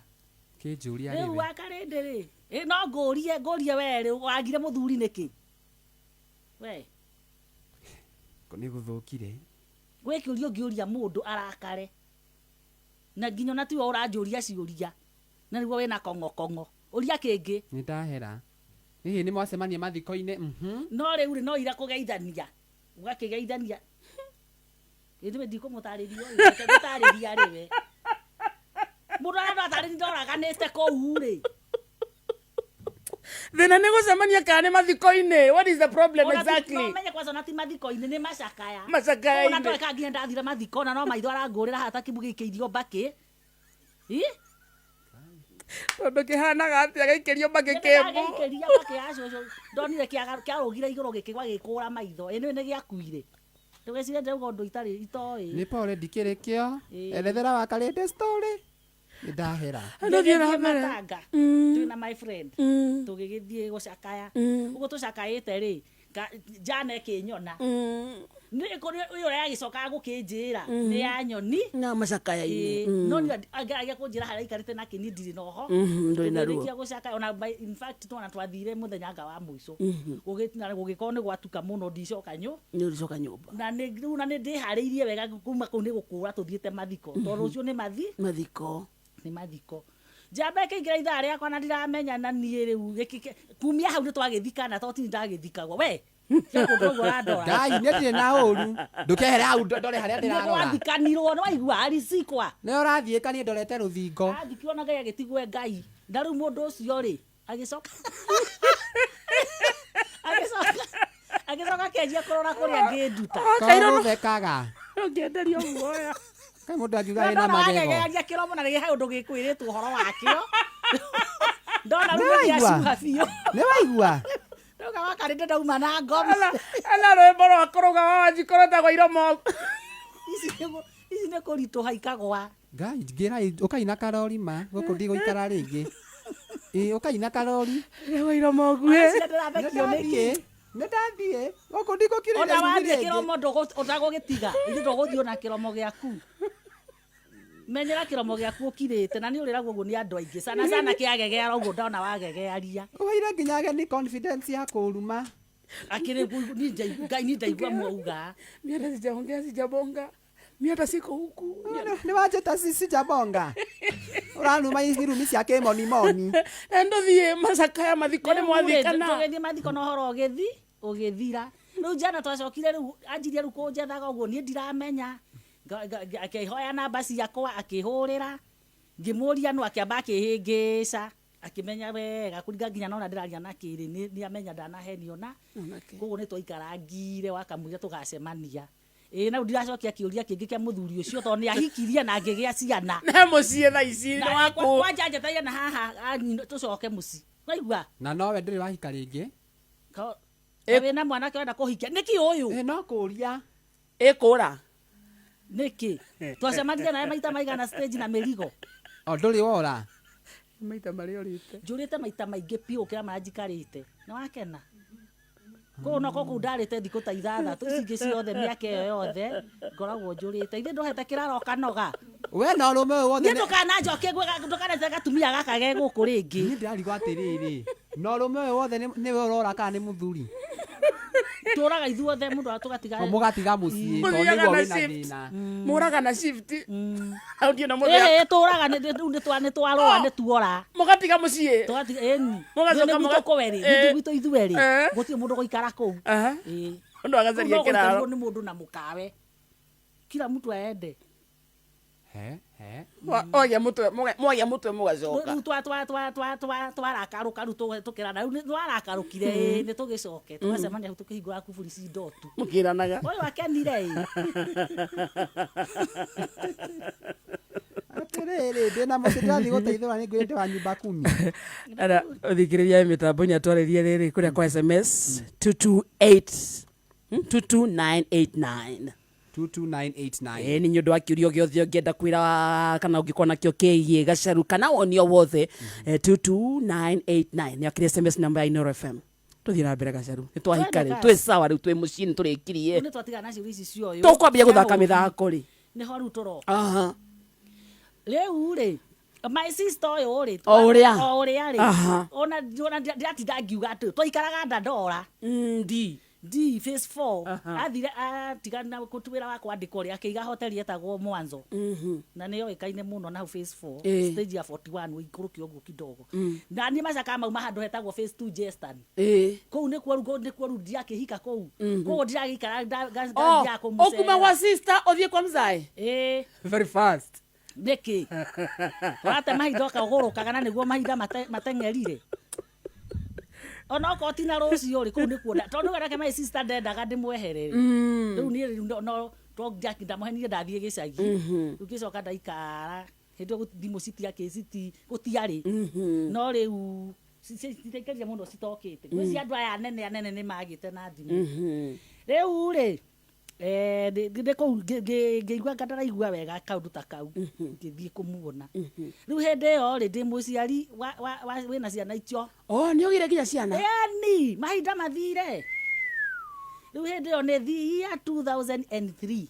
[SPEAKER 1] Kĩnjũria
[SPEAKER 3] Rĩu
[SPEAKER 1] rĩ.
[SPEAKER 3] wakarĩndĩ rĩ, ĩ no ngũrie we rĩ, wagire mũthuri nĩkĩ? We.
[SPEAKER 1] Nĩ gũthũkire.
[SPEAKER 3] Gwĩ kĩũria ũngĩũria mũndũ arakare. Na nginya ona tiwe ũranjũria ciũria. Na nĩguo wĩna kong'okong'o. Ũria kĩngĩ.
[SPEAKER 1] Nĩ ndahera. Hihi nĩ mwacemania mathiko-inĩ?
[SPEAKER 3] No rĩu rĩ, no ira kũgeithania. Ũgakĩgeithania. Ĩndĩ ndikũmũtarĩria ũyũ, reke ngũtarĩrie arĩ we. Mũndũ arenda atarĩria ndoraganĩte kũu rĩ.
[SPEAKER 2] Thĩna nĩ gũcemania kana nĩ mathiko-inĩ? What is the problem?
[SPEAKER 3] Ona
[SPEAKER 2] exactly.
[SPEAKER 3] No menye kwanza ona ti mathiko-inĩ, nĩ macakaya.
[SPEAKER 2] Macakaya-inĩ.
[SPEAKER 3] Ona ndoĩ kana nginya ndathire mathiko na no maitho arangũrĩra haha ta kĩmbu gĩikĩirio mbakĩ. Ĩ?
[SPEAKER 2] Tondũ kĩhanaga atĩa gĩikĩrio mbakĩ kĩmbu?
[SPEAKER 3] Gĩikĩria mbakĩ ya cũcũ. Ndonire kĩarũgire igũrũ gĩkĩgwa gĩkũra maitho. Ĩ nĩ gĩakuire. Ndũgecirie ndĩrauga ũndũ itarĩ itoĩ.
[SPEAKER 1] Nĩ pole ndikĩrĩ kĩo.
[SPEAKER 3] Ĩ.
[SPEAKER 1] Erethera wakarĩndĩ story. Nĩ ndahera.
[SPEAKER 3] Tũgĩthiĩ matanga twĩna my friend, tũgĩgĩthiĩ gũcakaya ũguo tũcakaĩte rĩ, njana ĩkĩnyona nĩ kũrĩ ũyũ ũrĩa yagĩcokaga gũkĩnjĩra nĩ ya nyoni
[SPEAKER 2] na macakaya-inĩ.
[SPEAKER 3] Ĩĩ, no niĩ angeragia kũnjĩra harĩa aikarĩte nake niĩ ndirĩ na ũho.
[SPEAKER 2] Ndũrĩ na ruo.
[SPEAKER 3] Tũkĩrĩkia gũcakaya ona in fact twana twathire mũthenya anga wa mũico. Na gũgĩkorwo nĩ gwatuka mũno ndicoka nyũ
[SPEAKER 2] Nĩ ũricoka nyũmba.
[SPEAKER 3] Na nĩ rĩu na nĩ ndĩharĩirie wega kuma kũu nĩ gũkũra tũthiĩte mathiko tondũ ũcio nĩ mathi
[SPEAKER 2] mathiko.
[SPEAKER 3] Nĩ mathiko. Njamba ĩkĩingĩra ithaa rĩakwa na ndiramenya na niĩ rĩu kumia hau nĩ twagĩthikana tondũ tini ndagĩthikagwo we. Tiga kũndora ũguo ũrandora.
[SPEAKER 1] Ngai, niĩ ndirĩ na ũru. Ndũkehere hau ndore harĩa ndĩrarora.
[SPEAKER 3] Nĩ gwathikanirwo, nĩ waigua aricikwa.
[SPEAKER 1] Nĩ ũrathiĩka niĩ ndorete rũthingo.
[SPEAKER 3] Athikirwo na Ngai agĩtigwo Ngai. Na rĩu mũndũ ũcio rĩ, agĩcoka agĩcoka akĩanjia kũrora kũrĩa ngĩnduta.
[SPEAKER 1] Korwo gũthekaga.
[SPEAKER 2] Ũngĩenderio guoya.
[SPEAKER 1] Kaĩ mũndũ angiuga
[SPEAKER 3] Ndona
[SPEAKER 1] ĩna magego.
[SPEAKER 3] wagegearia kĩromo na rĩgĩ he ũndũ gĩkwĩrĩtwo ũhoro wakĩo. Ndona
[SPEAKER 1] Nĩ
[SPEAKER 3] rĩu
[SPEAKER 1] waigua?
[SPEAKER 3] nĩgĩacuha biũ.
[SPEAKER 1] Nĩ waigua?
[SPEAKER 3] Ndauga Gaka rĩndĩ ndauma na ngoma.
[SPEAKER 2] Ena rwĩmbo rwa kũrũga wa Wanjikũ rwĩtagwo iromo.
[SPEAKER 3] Ici nĩ ici nĩ kũritũha ikagwa.
[SPEAKER 1] Ngai ngĩrai ũkai na karori ma gũkũ ndigũikara rĩngĩ. Ĩ ũkai na karori.
[SPEAKER 2] Rĩu iromo nguhĩ.
[SPEAKER 3] Ũreciria ndĩrathekio nĩkĩ?
[SPEAKER 1] Nĩ ndathiĩ gũkũ ndigũkirĩria
[SPEAKER 3] Ona
[SPEAKER 1] cumbĩ
[SPEAKER 3] wathiĩ
[SPEAKER 1] rĩngĩ.
[SPEAKER 3] kĩromo ũtagũgĩtiga. Ithuĩ ndũgũthiĩ ona kĩromo gĩaku. Menyera kĩromo gĩaku ũkirĩte na nĩ ũrĩragwo ũguo nĩ andũ aingĩ. Sana sana kĩagegeara ũguo ndona wagegearia.
[SPEAKER 1] Ũheire nginya ageni confidence ya kũruma.
[SPEAKER 3] Akĩrĩ Ngai ni ndaigua mwauga.
[SPEAKER 2] Mimi hata sijaongea sijabonga. Mimi hata siko huku.
[SPEAKER 1] Nĩ wanjĩta sijabonga. Ũranuma irumi cia kĩmonimoni.
[SPEAKER 2] Na ndũthiĩ macakaya mathiko nĩ mwathikana.
[SPEAKER 3] Tũgĩthiĩ mathiko na ũhoro ũgĩthi ũgĩthira. Rĩu jana twacokire rĩu anjirie rĩu kũnjethaga ũguo niĩ ndiramenya. Akĩhoya namba ciakwa akĩhũrĩra. Ngĩmũria no akĩamba akĩhĩngĩca. Akĩmenya wega kũringa nginya nona ndĩraria na kĩrĩ nĩ amenya ndanahenio na koguo nĩ twaikarangire wakamũira tũgacemania. Ĩĩ na rĩu ndiracokia kĩũria kĩngĩ kĩa mũthuri ũcio tondũ nĩ ahikirie na ngĩgĩa ciana.
[SPEAKER 2] Na mũciĩ thaa ici nĩ waku.
[SPEAKER 3] Kwanja njetereire na haha tũcoke mũciĩ. Waigua?
[SPEAKER 1] Na nowe ndũrĩ wahika rĩngĩ.
[SPEAKER 3] Wĩna mwanake ũrenda kũhikia. Nĩkĩ ũyũ?
[SPEAKER 1] Ĩ no kũria.
[SPEAKER 2] Ĩkũra.
[SPEAKER 3] Nĩkĩ? Twacemanirie nawe maita maigana stage na mĩrigo.
[SPEAKER 1] O ndũrĩ wora.
[SPEAKER 2] Maita marĩa ũrĩte.
[SPEAKER 3] Njũrĩte maita maingĩ biũ gũkĩra marĩa njikarĩte. Nĩ wakena? Koguo no kũu ndarĩte thikũ ta ithathatũ ici ingĩ ciothe mĩaka ĩyo yothe ngoragwo njũrĩte. Ithe ndohete kĩraro ũkanoga.
[SPEAKER 1] We na ũrũme ũyũ wothe
[SPEAKER 3] Niĩ ndũkananjokie ndũkananjokie gatumia gaka ge gũkũ rĩngĩ.
[SPEAKER 1] Niĩ ndĩrarigwo atĩrĩrĩ, na ũrũme ũyũ wothe nĩwe ũrora kana nĩ mũthuri?
[SPEAKER 3] Tũraga ithuothe mũndũ tũgatiga.
[SPEAKER 1] Mũgatiga mũciĩ tondũ
[SPEAKER 2] Mũthiaga
[SPEAKER 1] nĩguo
[SPEAKER 2] na
[SPEAKER 1] wĩna
[SPEAKER 2] shift.
[SPEAKER 1] thĩna.
[SPEAKER 2] Mũraga na shift. Hau ndiĩ na mũthia.
[SPEAKER 3] Ĩĩ tũraga rĩu nĩ twarũa nĩ tuora.
[SPEAKER 2] Mũgatiga mũciĩ.
[SPEAKER 3] Tũgatiga ĩni.
[SPEAKER 2] Mũgacoka
[SPEAKER 3] Nĩ gwitũ kwerĩ,
[SPEAKER 2] Ĩĩ.
[SPEAKER 3] nĩ gwitũ ithuerĩ.
[SPEAKER 2] Ĩĩ.
[SPEAKER 3] Gũtirĩ mũndũ gũikara kũu. Ĩĩ.
[SPEAKER 2] Mũndũ agacaria
[SPEAKER 3] Rĩu no
[SPEAKER 2] kĩraro.
[SPEAKER 3] gũikarirwo nĩ mũndũ na mũkawe. Kila mtu aende.
[SPEAKER 1] He he.
[SPEAKER 2] Mwagia mũtwe mwagia mũtwe mũgacoka.
[SPEAKER 3] Rĩu twa twa twa twa twa twarakarũka rĩu tũkĩrana rĩu nĩ twarakarũkire ĩĩ nĩ tũgĩcoke tũgacemania hau tũkĩhingũra kuburi ci ndotu.
[SPEAKER 2] Mũkĩranaga.
[SPEAKER 3] Ũyũ akenire ĩ.
[SPEAKER 1] Atĩrĩrĩ, ndĩna mũciĩ ndĩrathiĩ gũteithũra nĩ ngwĩrĩte wa nyumba kumi.
[SPEAKER 2] Ara ũthikĩrĩria mĩtambo-inĩ atwarĩrie rĩrĩ kũrĩa kwa SMS 228 22989
[SPEAKER 1] 22989.
[SPEAKER 2] Ĩĩ nĩ ũndũ wa kĩũria o gĩothe ũngĩenda kwĩra kana ũngĩkorwo nakĩo kĩgiĩ gacaru kana woni o wothe 22989 nĩ akĩrĩ SMS namba ya Inooro FM. Tũthiĩ na mbere gacaru nĩ twahika rĩu twĩ sawa rĩu twĩ mũciĩ nĩ tũrĩkirie.
[SPEAKER 3] Rĩu nĩ twatigana na ciũria ici cioyũ.
[SPEAKER 2] Tũkwambia gũthaka mĩthako rĩ.
[SPEAKER 3] Nĩho rĩu tũroka.
[SPEAKER 2] Aha.
[SPEAKER 3] Rĩu rĩ my sister ũyũ rĩ
[SPEAKER 2] O ũrĩa.
[SPEAKER 3] o ũrĩa rĩ
[SPEAKER 2] Aha.
[SPEAKER 3] ona ona ndiratinda ngiuga atĩ twaikaraga Dandora
[SPEAKER 2] ndi
[SPEAKER 3] D phase 4 athire atigana wĩra wa kwandĩkwo rĩ akĩiga hoteli yetagwo Mwanzo na nĩ yoĩkaine mũno na hau phase 4
[SPEAKER 2] Ĩĩ.
[SPEAKER 3] stage ya 41 ũikũrũke ũguo kidogo na niĩ macakaga mauma handũ hetagwo phase 2 Jestan
[SPEAKER 2] Ĩĩ.
[SPEAKER 3] kũu nĩkuo rĩu nĩkuo rĩu ndirakĩhika kũu koguo ndiragĩikara
[SPEAKER 2] Oh,
[SPEAKER 3] ngathiaga kũmũcerera.
[SPEAKER 2] ũkuma gwa sister ũthiĩ kwa mzae.
[SPEAKER 3] Ĩĩ.
[SPEAKER 2] Very fast.
[SPEAKER 3] Nĩkĩ? Ũrate mahinda ũkagũrũkaga na nĩguo mahinda mateng'erire. Onokorwo ti na rũciũ rĩ, kũu nĩkuo tondũ nake my sister ndendaga ndĩmweherere. Rĩu niĩ rĩu no ndamũhenirie ndathiĩ gĩcagi. Rĩu ngĩcoka ndaikara hĩndĩ ĩyo thimũ citiakĩ gũtiarĩ. No rĩu citiaikarire mũno citokĩte. Ngwĩciria andũ aya anene anene nĩ magĩte na thimũ. Rĩu rĩ ndĩ kũu ngĩigua anga ndaraigua wega kaũndũ ta kau ngĩthiĩ kũmuona. Rĩu hĩndĩ ĩyo rĩ ndĩ mũciari wĩna ciana icio.
[SPEAKER 2] Oh, nĩ ũgĩire nginya ciana?
[SPEAKER 3] Ĩni, mahinda mathire. Rĩu hĩndĩ ĩyo nĩ the year 2003.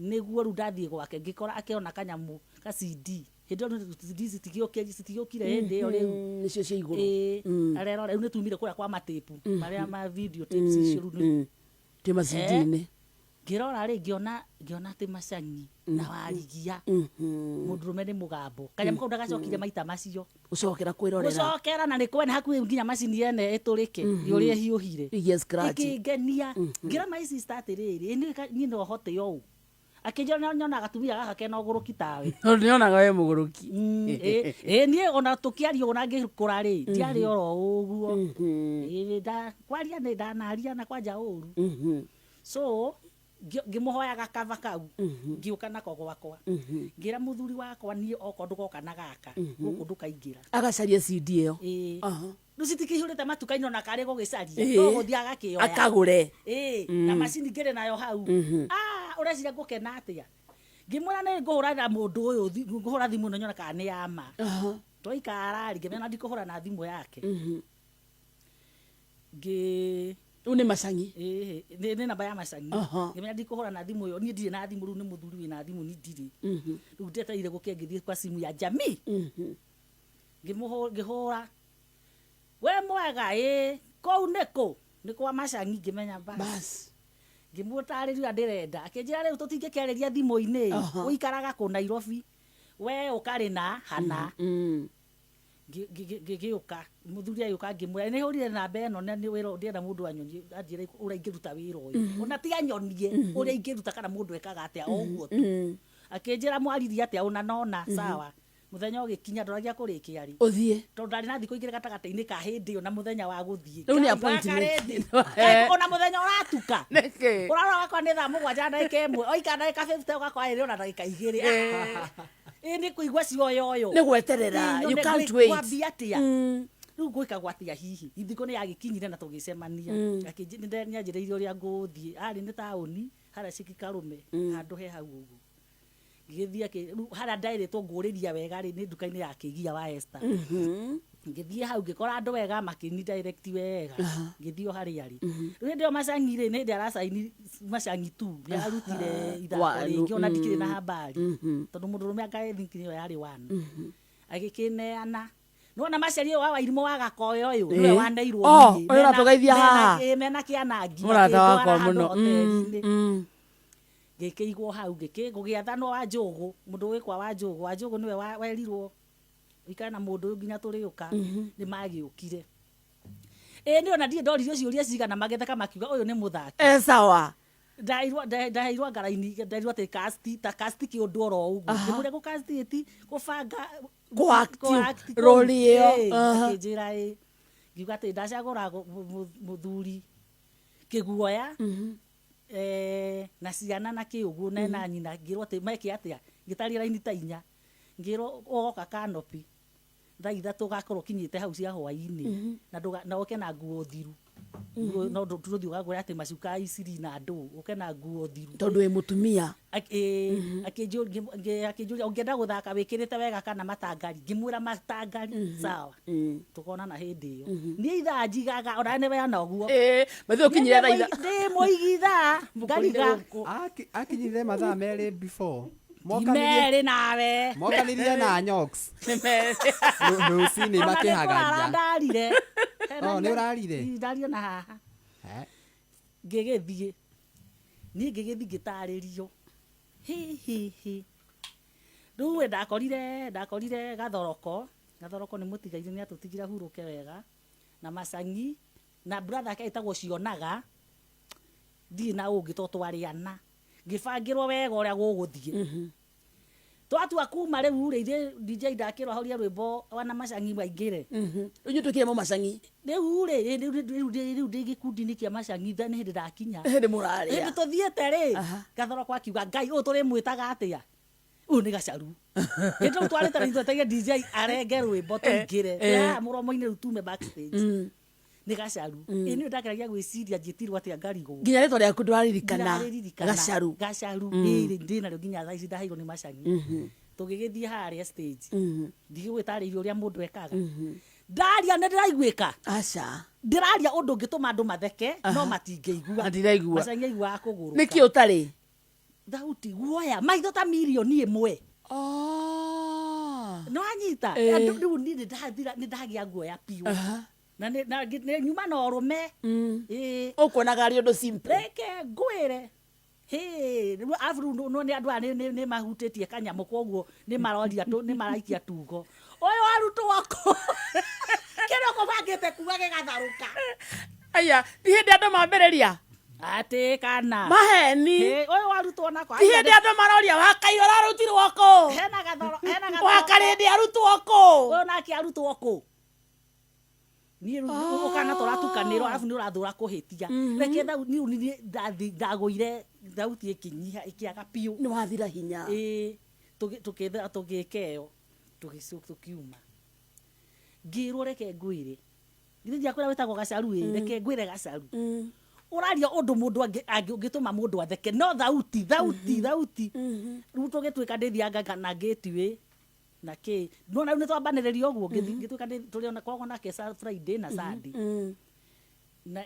[SPEAKER 3] Nĩguo rĩu ndathiĩ gwake ngĩkora akĩona kanyamũ ka CD. Hĩndĩ ĩyo CD citigĩũkire hĩndĩ ĩyo rĩu.
[SPEAKER 2] Nĩcio cia igũrũ.
[SPEAKER 3] Ĩĩ, arerora rĩu nĩtumire kũrĩa kwa matĩpu marĩa ma video tapes icio rĩu nĩ
[SPEAKER 2] Twĩ ma CD-inĩ.
[SPEAKER 3] Ngĩrora rĩ ngĩona ngĩona atĩ macangi na warigia mũndũrũme nĩ mũgambo kanyamũ kau ndagacokire maita macio
[SPEAKER 2] Gũcokera kwĩrorera.
[SPEAKER 3] gũcokera na nĩ kwene hakuhĩ nginya macini ene ĩtũrĩke nĩ ũrĩa ĩhiũhire
[SPEAKER 2] Ĩgĩe scratch.
[SPEAKER 3] ĩkĩngenia ngĩra my sister atĩrĩrĩ niĩ no hote ũũ akĩnjĩra nyonaga gatumia gaka kena ũgũrũki tawe.
[SPEAKER 2] Tondũ nĩonaga we mũgũrũki.
[SPEAKER 3] Ĩĩ niĩ ona tũkĩaria ũguo na ngĩkũra rĩ ndiarĩ oro ũguo. Ĩĩ kwaria nĩ ndanaria na kwanja ũru. So Ngĩmũhoya gakaba kau, ngĩũka nako gwakwa, ngĩra mũthuri wakwa, niĩ okorwo ndũgoka na gaka gũkũ ndũkaingĩra.
[SPEAKER 2] Agacaria CD ĩyo.
[SPEAKER 3] Ĩĩ.
[SPEAKER 2] Aha.
[SPEAKER 3] Rĩu citikĩihũrĩte matuka-inĩ ona karĩ gũgĩcaria,
[SPEAKER 2] Ĩĩ.
[SPEAKER 3] no gũthiĩ agakĩoya
[SPEAKER 2] Akagũre.
[SPEAKER 3] Ĩĩ, na macini ngĩrĩ nayo hau. Ah, ũreciria ngũkena atĩa? Ngĩmwĩra nĩ ngũhũranĩra mũndũ ũyũ, ngũhũra thimũ ĩno nyone kana nĩ ya ma. Twaikara rĩ, ngĩmenya ndikũhũra na thimũ yake. Ngĩ
[SPEAKER 2] Rĩu nĩ macangi.
[SPEAKER 3] Ĩĩ, nĩ namba ya macangi.
[SPEAKER 2] Aha.
[SPEAKER 3] Ngĩmenya ndikũhũra na thimũ ĩyo, niĩ ndirĩ na thimũ, rĩu nĩ mũthuri wĩna thimũ, niĩ ndirĩ. Rĩu ndetereire gũkĩa, ngĩthiĩ kwa simu ya jamii. Ngĩhũra, we mwega? Ĩĩ, kũu nĩkũ? Nĩ kwa macangi. Ngĩmenya bas.
[SPEAKER 2] Bas.
[SPEAKER 3] Ngĩmũtarĩria ndĩrenda, akĩnjĩra rĩu tũtingĩkĩarĩria thimũ-inĩ.
[SPEAKER 2] Aha.
[SPEAKER 3] Ũikaraga kũ Nairobi? We ũkarĩ na hana? Ngĩgĩũka, mũthuri agĩũka, ngĩmwĩra nĩ hũrire namba ĩno na nĩ wĩra ndĩrenda mũndũ anyonie, anjĩre ũrĩa ingĩruta wĩra ũyũ. Ona ti anyonie ũrĩa ingĩruta kana mũndũ ekaga atĩa, o ũguo tu. Akĩnjĩra mwaririe atĩa ũna nona. Sawa, mũthenya ũgĩkinya, ndoragia kũrĩkia rĩ.
[SPEAKER 2] Ũthiĩ.
[SPEAKER 3] Tondũ ndarĩ na thikũ igĩrĩ gatagatĩ-inĩ ka hĩndĩ ĩyo na mũthenya wa gũthiĩ.
[SPEAKER 2] Rĩu nĩ
[SPEAKER 3] Ngai,
[SPEAKER 2] appointment.
[SPEAKER 3] wakarĩthi. Kaĩ ona mũthenya ũratuka,
[SPEAKER 2] Nĩkĩ?
[SPEAKER 3] ũrarora wakwa nĩ 7:01, oikara ndagĩka 50, ũgakora ĩrĩ ona ndagĩka 2. Ĩ nĩ kũigua cioyoyo.
[SPEAKER 2] Nĩ gweterera.
[SPEAKER 3] Ĩ,
[SPEAKER 2] You
[SPEAKER 3] nyone
[SPEAKER 2] can't wait.
[SPEAKER 3] ngwambia atĩa rĩu, gwĩkagwo atĩa hihi? Ithiko nĩ yagĩkinyire na tũgĩcemania. Nĩanjĩrĩirie ũrĩa ngũthiĩ, arĩ nĩ taũni harĩa Cikikarũme, handũ he hau ũguo. Ngĩgĩthiĩ rĩu harĩa ndaĩrĩtwo ngũrĩria wega rĩ, nĩ nduka-inĩ ya Kĩgia wa Esther. Ngĩthiĩ hau, ngĩkora andũ wega, makĩni direct wega. Ngĩthiĩ o harĩa rĩ, rĩu hĩndĩ ĩyo macangi rĩ, nĩ hĩndĩ aracaini macangi tu, nĩ arutire ithako rĩngĩ, ona ndikĩrĩ na habari, tondũ mũndũrũme anga I think nĩyo yarĩ one. Agĩkĩneana, nĩwona macari ũyũ wa Wairimũ wa Gakoe ũyũ nĩwe waneirwo
[SPEAKER 2] Oh,
[SPEAKER 3] niĩ.
[SPEAKER 2] ũyũ ũratũgeithia haha.
[SPEAKER 3] Mena kĩanangi
[SPEAKER 2] Mũrata
[SPEAKER 3] makĩndwara
[SPEAKER 2] wakwa
[SPEAKER 3] handũ
[SPEAKER 2] mũno.
[SPEAKER 3] hoteli-inĩ. Ngĩkĩigwo hau, gũgĩathanwo wa Njũgũ, mũndũ wĩkwa wa Njũgũ, wa Njũgũ nĩwe werirwo ũikare na mũndũ ũyũ nginya tũrĩũka. Nĩ magĩũkire, ĩ nĩ ona ndirĩ ndoririo ciũria cigana, magĩtheka makiuga ũyũ nĩ mũthaki.
[SPEAKER 2] Eh, sawa.
[SPEAKER 3] Ndaheirwo ngaraini, ndairwo atĩ cast ta cast kĩũndũ oro ũguo.
[SPEAKER 2] Aha.
[SPEAKER 3] Ngĩmũria gũ cast ĩti gũbanga
[SPEAKER 2] Kũ-act
[SPEAKER 3] kũ-act kũu.
[SPEAKER 2] role ĩyo.
[SPEAKER 3] Ĩ,
[SPEAKER 2] Aha.
[SPEAKER 3] akĩnjĩra ĩ, ngiuga atĩ ndacagũra mũthuri kĩguoya, na ciana na kĩ ũguo na nyina. Ngĩrwo atĩ meke atĩa, ngĩtaria raini ta inya, ngĩrwo ũgoka kanopi 3:00, ũgakorwo ũkinyĩte hau cia hwaĩ-inĩ. Na na ũke na nguo thiru. No ndũthiĩ ũkagũre atĩ macuka iciri na ndũ, ũke na nguo thiru.
[SPEAKER 2] Tondũ wĩ mũtumia.
[SPEAKER 3] Akĩnjũria ũngĩenda gũthaka wĩkĩrĩte wega kana matangari, ngĩmwĩra matangari. Sawa, tũkonana hĩndĩ ĩyo. Niĩ ithaa njigaga ona nĩ weana ũguo.
[SPEAKER 2] Ĩĩ, mathĩ ũkinyire thaa itha.
[SPEAKER 3] Ndĩ mũigi ithaa ngariga.
[SPEAKER 1] Akinyire mathaa 2 before.
[SPEAKER 3] Merĩ nawe.
[SPEAKER 1] Mokanirie na Nyox
[SPEAKER 2] Nĩ merĩ.
[SPEAKER 1] Rũcinĩ
[SPEAKER 3] Ona nĩ kũrara
[SPEAKER 1] makĩhagaria.
[SPEAKER 3] ndarire.
[SPEAKER 1] Oh, nĩ ũrarire?
[SPEAKER 3] Ndarire na haha.
[SPEAKER 1] Eh.
[SPEAKER 3] Ngĩgĩthiĩ, niĩ ngĩgĩthiĩ ngĩtarĩrio hi hi hi. Rĩu we ndakorire gathoroko, gathoroko nĩ mũtigaire, nĩ atũtigire hurũke wega, na macangi na brother ake ĩtagwo cionaga, ndirĩ na ũngĩ to twarĩ ana. Ngĩbangĩrwo wega ũrĩa gũgũthiĩ. Twatua kuma rĩu rĩ, ithuĩ DJ ndakĩrwo ahorie rwĩmbo wana macangi maingĩre.
[SPEAKER 2] Rĩu inyuĩ twĩkire mo macangi.
[SPEAKER 3] Rĩu rĩ, rĩu ndĩ gĩkundi-inĩ kĩa macangi, nĩ hĩndĩ ndakinya.
[SPEAKER 2] Hĩndĩ mũrarĩa.
[SPEAKER 3] Hĩndĩ tũthiĩte rĩ, gathoroko akiuga, ngai ũyũ tũrĩmwĩtaga atĩa? Ũyũ nĩ gacaru. Hĩndĩ rĩu twarĩte na twetereire DJ arenge rwĩmbo tũingĩre. Twĩ haha mũromo-inĩ rĩu tume backstage. Nĩ gacaru. Ĩ nĩ ndakĩragia gwĩciria njĩtirwo atĩa, ngarigwo.
[SPEAKER 2] Nginya rĩtwa rĩaku ndũraririkana.
[SPEAKER 3] Ndiraririkana.
[SPEAKER 2] Gacaru.
[SPEAKER 3] Gacaru. Ĩ ndĩ narĩo nginya thaa ici, ndaheirwo nĩ macangi. Tũgĩgĩthiĩ harĩa stage, ndigĩgwĩtarĩria ũrĩa mũndũ ekaga. Ndaria nĩ ndĩraiguĩka?
[SPEAKER 2] Aca.
[SPEAKER 3] Ndĩraria ũndũ ũngĩtũma andũ matheke, no matingĩigua.
[SPEAKER 2] Matiraigua.
[SPEAKER 3] Macangi aiguaga kũgũrũka.
[SPEAKER 2] Nĩkĩ ũtarĩ?
[SPEAKER 3] Thauti, guoya, maitho ta 1,000,000.
[SPEAKER 2] Oh.
[SPEAKER 3] Nĩ wanyita?
[SPEAKER 2] Ĩ.
[SPEAKER 3] Andũ rĩu niĩ nĩ ndathira, nĩ ndagĩa guoya biũ. Na nĩ nyuma na ũrũme. Ĩ.
[SPEAKER 2] Ũkuonaga arĩ ũndũ simple.
[SPEAKER 3] Reke ngwĩre. Hĩ, rĩu arabu rĩu no nĩ andũ aya nĩ mahutĩtie kanyamũ, koguo nĩ maroria nĩ maraikia tugo. Ũyũ arutwo kũ? Kĩrĩa ũkũbangĩte kuga gĩgatharũka.
[SPEAKER 2] Aya, ti hĩndĩ andũ mambĩrĩria.
[SPEAKER 3] Atĩ kana.
[SPEAKER 2] Maheni.
[SPEAKER 3] Hĩ, ũyũ warutwo nako.
[SPEAKER 2] Ti hĩndĩ andũ maroria wakai ũrarutirwo kũ?
[SPEAKER 3] Hena gathoro, hena gathoro.
[SPEAKER 2] Wakarĩndĩ arutwo kũ?
[SPEAKER 3] Ũyũ nake arutwo kũ? Niĩ rĩu ũkana tũratukanĩrwo arabu nĩ ũrathũra kũhĩtia. Reke thau niĩ rĩu niĩ ndagũire thauti ĩkĩnyiha ĩkĩaga biũ.
[SPEAKER 2] Nĩ wathira hinya.
[SPEAKER 3] Ĩĩ tũkĩthera tũgĩka ĩyo tũkiuma. Ngĩrwo reke ngwĩre. Githĩ ndiakwĩra wĩtagwo Gacaru ĩ, reke ngwĩre Gacaru. Ũraria ũndũ mũndũ ũngĩtũma mũndũ atheke no thauti thauti thauti. Rĩu tũgĩtuĩka ndĩthianga na gateway na kĩ. Nĩwona rĩu nĩtwambanĩrĩria ũguo ngĩtuĩka tũrĩ ona koragwo nake Friday na Sunday. Na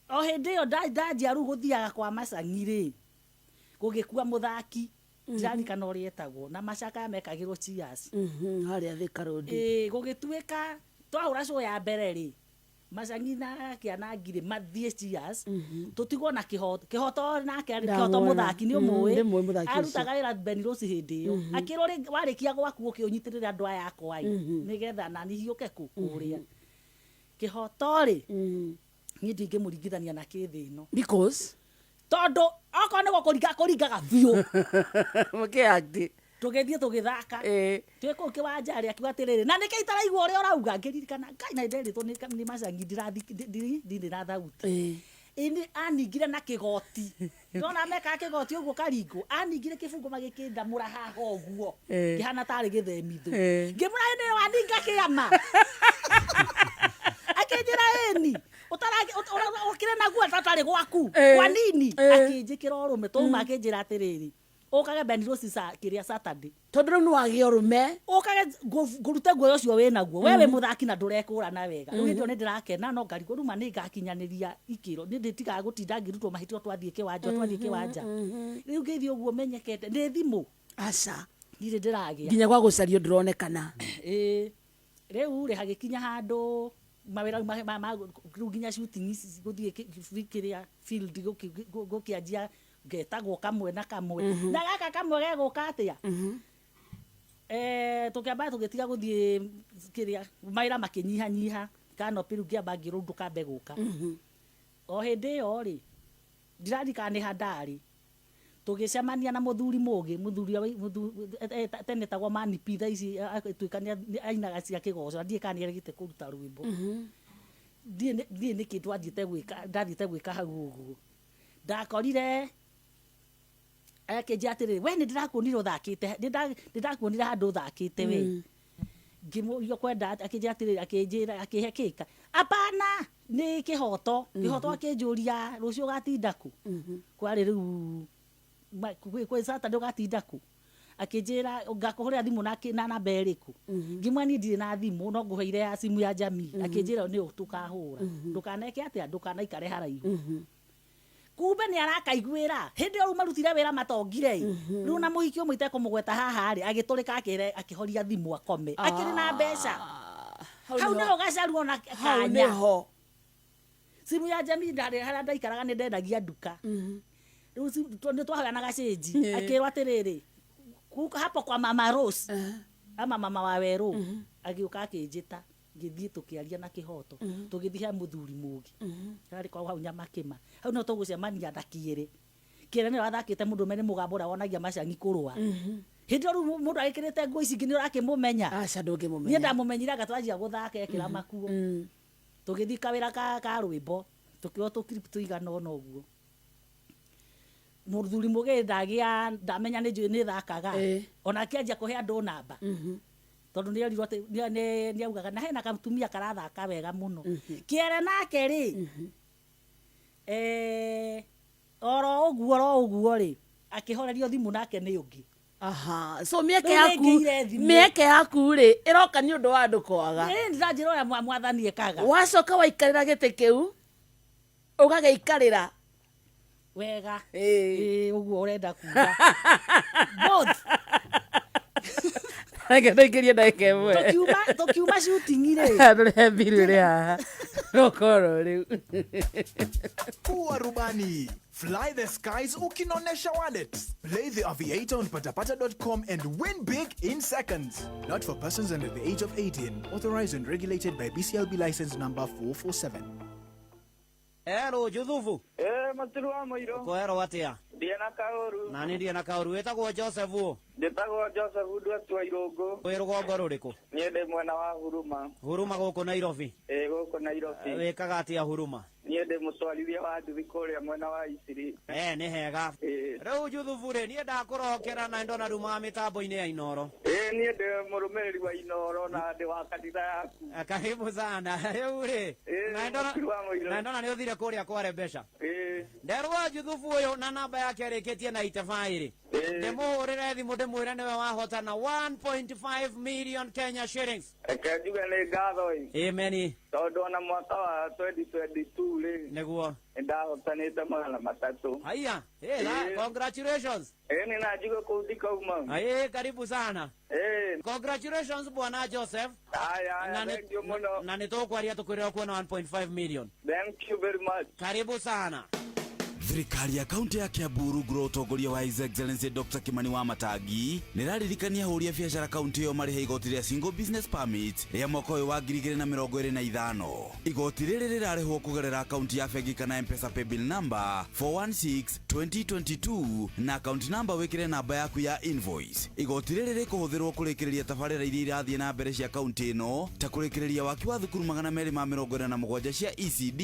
[SPEAKER 3] o hĩndĩ ĩyo ndanjia rĩu gũthiaga kwa Macang'i rĩ, gũgĩkua mũthaki ndiririkana ũrĩa etagwo na macakaya mekagĩrwo cheers.
[SPEAKER 2] Harĩa Thika Road.
[SPEAKER 3] Ĩĩ gũgĩtuĩka twahũra show ya mbere rĩ, Macang'i na Kĩanangi rĩ mathiĩ cheers, tũtigwo na Kĩhoto. Kĩhoto nake arĩ Kĩhoto
[SPEAKER 2] Ndamwona.
[SPEAKER 3] Mũthaki nĩ ũmũĩ.
[SPEAKER 2] Ndĩmũĩ mũthaki ũcio.
[SPEAKER 3] Arutaga wĩra Ben Rose hĩndĩ ĩyo. Akĩrwo rĩ warĩkia gwaku ũke ũnyitĩrĩre andũ aya akwa ĩ, nĩgetha nani hiũke kũ kũrĩa. Kĩhoto rĩ, niĩ ndingĩmũringithania na kĩ thĩ ĩno.
[SPEAKER 2] Because?
[SPEAKER 3] Tondũ okorwo nĩ gũkũringa kũringaga biũ.
[SPEAKER 2] Mũkĩact.
[SPEAKER 3] Tũgĩthiĩ tũgĩthaka. Twĩ kũu kĩwanja rĩ akiuga atĩrĩrĩ, na nĩkĩ itaraigua ũrĩa ũrauga? Ngĩririkana Ngai na nĩnderĩtwo nĩ Macang'i ndirĩ na thauti. Ĩĩ aningire na kĩgoti. Ndona mekaga kĩgoti ũguo karingũ. Aningire kĩbungo magĩkĩndamũra haha ũguo. Kĩhana tarĩ gĩthemithũ. Ngĩmwĩra hĩndĩ ĩyo waninga kĩama. Akĩnjĩra ĩni. Ũkĩrĩ naguo ũtarĩ gwaku. Kwa nini? Akĩnjĩkĩra ũrũme. Twauma akĩnjĩra atĩrĩrĩ, ũkage Ben Rose kĩrĩa Saturday.
[SPEAKER 2] Tondũ rĩu nĩwagĩa ũrũme.
[SPEAKER 3] Ũkage ngũrute guoya ũcio wĩnaguo. We wĩ mũthaki na ndũrekũrana wega. Rĩu hĩndĩ ĩyo nĩndĩrakena no ngarigwo rĩu ma nĩngakinyanĩria ikĩro. Nĩ ndĩtigaga gũtinda ngĩrutwo mahĩtia twathiĩ kĩwanja twathiĩ kĩwanja. Rĩu ngĩthiĩ ũguo menyekete nĩ thimũ.
[SPEAKER 2] Aca.
[SPEAKER 3] Ndirĩ ndĩragĩa.
[SPEAKER 2] Nginya gwa gũcario ndũronekana.
[SPEAKER 3] Ĩĩ. Rĩu rĩ hagĩkinya handũ mawĩra rĩu nginya shooting ici gũthiĩ kĩrĩa field gũkĩanjia ngetagwo kamwe na kamwe. Na gaka kamwe gegũka atĩa? Tũkĩamba tũgĩtiga gũthiĩ kĩrĩa mawĩra makĩnyihanyiha canopy rĩu ngĩamba ngĩrwo ndũkambe gũka. O hĩndĩ ĩyo rĩ ndiririkana nĩ ha ndarĩ tũgĩcemania na mũthuri mũgĩ mũthuri tene etagwo Mani P thaa ici atuĩka nĩ ainaga cia kĩgoco na ndiũĩ kana nĩ arĩgĩte kũruta rwĩmbo. Ndiũĩ nĩkĩ twathiĩte gwĩka ndathiĩte gwĩka hau ũguo. Ndakorire akĩnjĩra atĩrĩrĩ we nĩ ndĩrakuonire ũthakĩte nĩ ndakuonire handũ ũthakĩte we. Ngĩmũria ũkwenda atĩa akĩnjĩra atĩrĩrĩ akĩnjĩra akĩhe kĩka apana nĩ Kĩhoto. Kĩhoto akĩnjũria rũciũ ũgatinda kũ? Kwarĩ rĩu kwĩ Saturday ũgatinda kũ? Akĩnjĩra ngakũhũrĩra thimũ na namba ĩrĩkũ? Ngĩmwĩra niĩ ndirĩ na thimũ no ngũheire ya simu ya Jamii. Akĩnjĩra nĩyo tũkahũra. Ndũkaneke atĩa ndũkanaikare haraihu. Kumbe nĩ arakaiguĩra hĩndĩ ĩyo rĩu marutire wĩra matongire ĩ. Rĩu na mũhiki ũmwe itekũmũgweta haha rĩ agĩtũrĩka akĩhoria thimũ akome. Akĩrĩ na mbeca. Hau nĩho Gacaru ona
[SPEAKER 2] Hau
[SPEAKER 3] kanya.
[SPEAKER 2] nĩho.
[SPEAKER 3] Simu ya Jamii ndarĩ harĩa ndaikaraga nĩ ndendagia nduka. Rĩu nĩ twaheanaga cĩnji. Akĩrwo atĩrĩrĩ hapo kwa Mama Rose ama mama wa Werũ agĩũka akĩnjĩta ngĩthiĩ tũkĩaria na Kĩhoto. Tũgĩthiĩ he mũthuri mũgĩ. Harĩ kwao hau Nyamakĩma. Hau nĩho tũgũcemania na Kĩĩrĩ. Kĩĩrĩ nĩwe wathakĩte mũndũrũme nĩ mũgambo ũrĩa wonagia Macang'i kũrũa. Hĩndĩ ĩyo rĩu mũndũ agĩkĩrĩte nguo ici ingĩ nĩ ũrakĩmũmenya.
[SPEAKER 2] Aca ndũngĩmũmenya.
[SPEAKER 3] Niĩ ndamũmenyire anga twanjia gũthaka ekĩra makuo. Tũgĩthiĩ kawĩra ka rwĩmbo tũkĩoywo tũ clip tũigana ũna ũguo. Mũthuri mũgĩ ndagĩa ndamenya nĩ njũĩ nĩ thakaga. Ona akĩanjia kũhe andũ namba. Tondũ nĩ erirwo atĩ nĩ augaga na hena kamutumia karathaka wega mũno. Kĩere nake rĩ, oro ũguo oro ũguo rĩ, akĩhorerio thimũ nake nĩ ũngĩ.
[SPEAKER 2] Aha, so mĩeke
[SPEAKER 3] Rĩu
[SPEAKER 2] yaku,
[SPEAKER 3] nĩngĩire thimũ.
[SPEAKER 2] mĩeke yaku rĩ, ĩroka nĩ ũndũ wa andũ kwaga.
[SPEAKER 3] Ĩĩ, ndĩranjĩra ũrĩa mwathani ekaga.
[SPEAKER 2] Wacoka waikarĩra gĩtĩ kĩu, ũgagĩikarĩra.
[SPEAKER 3] Wega. Ĩĩ, ũguo ũrenda kuga. Both.
[SPEAKER 2] Reke tũingĩrie ndagĩka ĩmwe.
[SPEAKER 3] Tũkiuma shooting rĩ.
[SPEAKER 2] Tũrĩhe bill ĩrĩ haha. Rũkoro rĩu.
[SPEAKER 21] Kuwa rubani. Fly the skies ukinonesha wallet. Play the Aviator on patapata.com and win big in seconds. Not for persons under the age of 18. Authorized and regulated by BCLB license number 447.
[SPEAKER 22] Hello, Juthubu.
[SPEAKER 23] Eh, matiru wa mũirũ.
[SPEAKER 22] Ũkũherwo atĩa?
[SPEAKER 6] Ndiĩ na kaũru.
[SPEAKER 22] Na niĩ ndirĩ na kaũru. Wĩtagwo Joseph ũ?
[SPEAKER 6] Njĩtagwo Joseph Ndwetua Irũngũ.
[SPEAKER 22] Wĩ rũgongo rũrĩkũ?
[SPEAKER 6] Niĩ ndĩ mwena wa Huruma.
[SPEAKER 22] Huruma gũkũ Nairobi.
[SPEAKER 6] Ĩ gũkũ Nairobi.
[SPEAKER 22] Wĩkaga atĩa Huruma?
[SPEAKER 6] Niĩ ndĩ mũtwarithia wa nduthi kũrĩa mwena wa Isiri.
[SPEAKER 22] Eh, nĩ hega. Rĩu Juthubu rĩ, niĩ ndakũrokera na ndona rumaga mĩtambo-inĩ ya Inoro.
[SPEAKER 6] Ĩ niĩ ndĩ mũrũmĩrĩri wa Inoro na ndĩ wa kanitha yaku.
[SPEAKER 22] Eh, Karibu sana. Rĩu rĩ, na ndona
[SPEAKER 6] mũkiri wa mũirũ.
[SPEAKER 22] na ndona nĩ ũthire kũrĩa kware mbeca.
[SPEAKER 6] Ĩ
[SPEAKER 22] Nderwo Juthubu ũyũ na namba yake ĩrĩkĩtie na 85 rĩ. Ndĩmũhũrĩre thimũ ndĩmwĩre nĩwe wahotana 1.5 million Kenya shillings.
[SPEAKER 6] Reke njuge nĩ ngatho ĩ.
[SPEAKER 22] Amen.
[SPEAKER 6] Tondũ ona mwaka wa 2022 rĩ.
[SPEAKER 22] Nĩguo.
[SPEAKER 6] Nĩndahotanĩte 300.
[SPEAKER 22] Haya, hey,
[SPEAKER 6] Ĩ.
[SPEAKER 22] congratulations.
[SPEAKER 6] Ĩ nĩ na njuge kũu ndikauma.
[SPEAKER 22] Aye, karibu sana.
[SPEAKER 6] Ĩ.
[SPEAKER 22] Congratulations bwana Joseph.
[SPEAKER 6] Haya, haya,
[SPEAKER 22] Na nĩ-
[SPEAKER 6] thank you mũno.
[SPEAKER 22] Na nĩ tũkwaria tũkwĩre ũkuona 1.5 million.
[SPEAKER 6] Thank you very much.
[SPEAKER 22] Karibu sana.
[SPEAKER 16] Thirikari ya kaunti ya Kiambu rungu rwa ũtongoria wa His Excellency Dr. Kimani wa Matangi nĩ ĩraririkania ahũri a biacara kaunti ĩyo marĩhe igoti rĩa single business permit rĩa mwaka ũyũ wa 2025. Igoti rĩrĩ rĩrarĩhwo kũgerera akaunti ya bengi kana M-Pesa paybill number 416 2022 na akaunti namba wĩkĩre namba yaku ya invoice. Igoti rĩrĩ rĩkũhũthĩrwo kũrĩkĩrĩria tabarĩra iria irathiĩ na mbere cia kaunti ĩno ta kũrĩkĩrĩria waki wa thukuru 247 cia ECD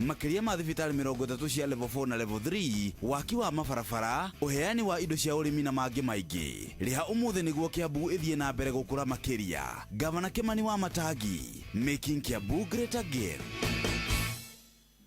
[SPEAKER 16] makĩria ma thibitarĩ 30 cia level 4 na level 3 waki wa mabarabara ũheani wa indo cia ũrĩmi na mangĩ maingĩ. Rĩha ũmũthĩ nĩguo Kiambu ĩthiĩ na mbere gũkũra makĩria. Gavana Kimani wa Matangi, making Kiambu great again.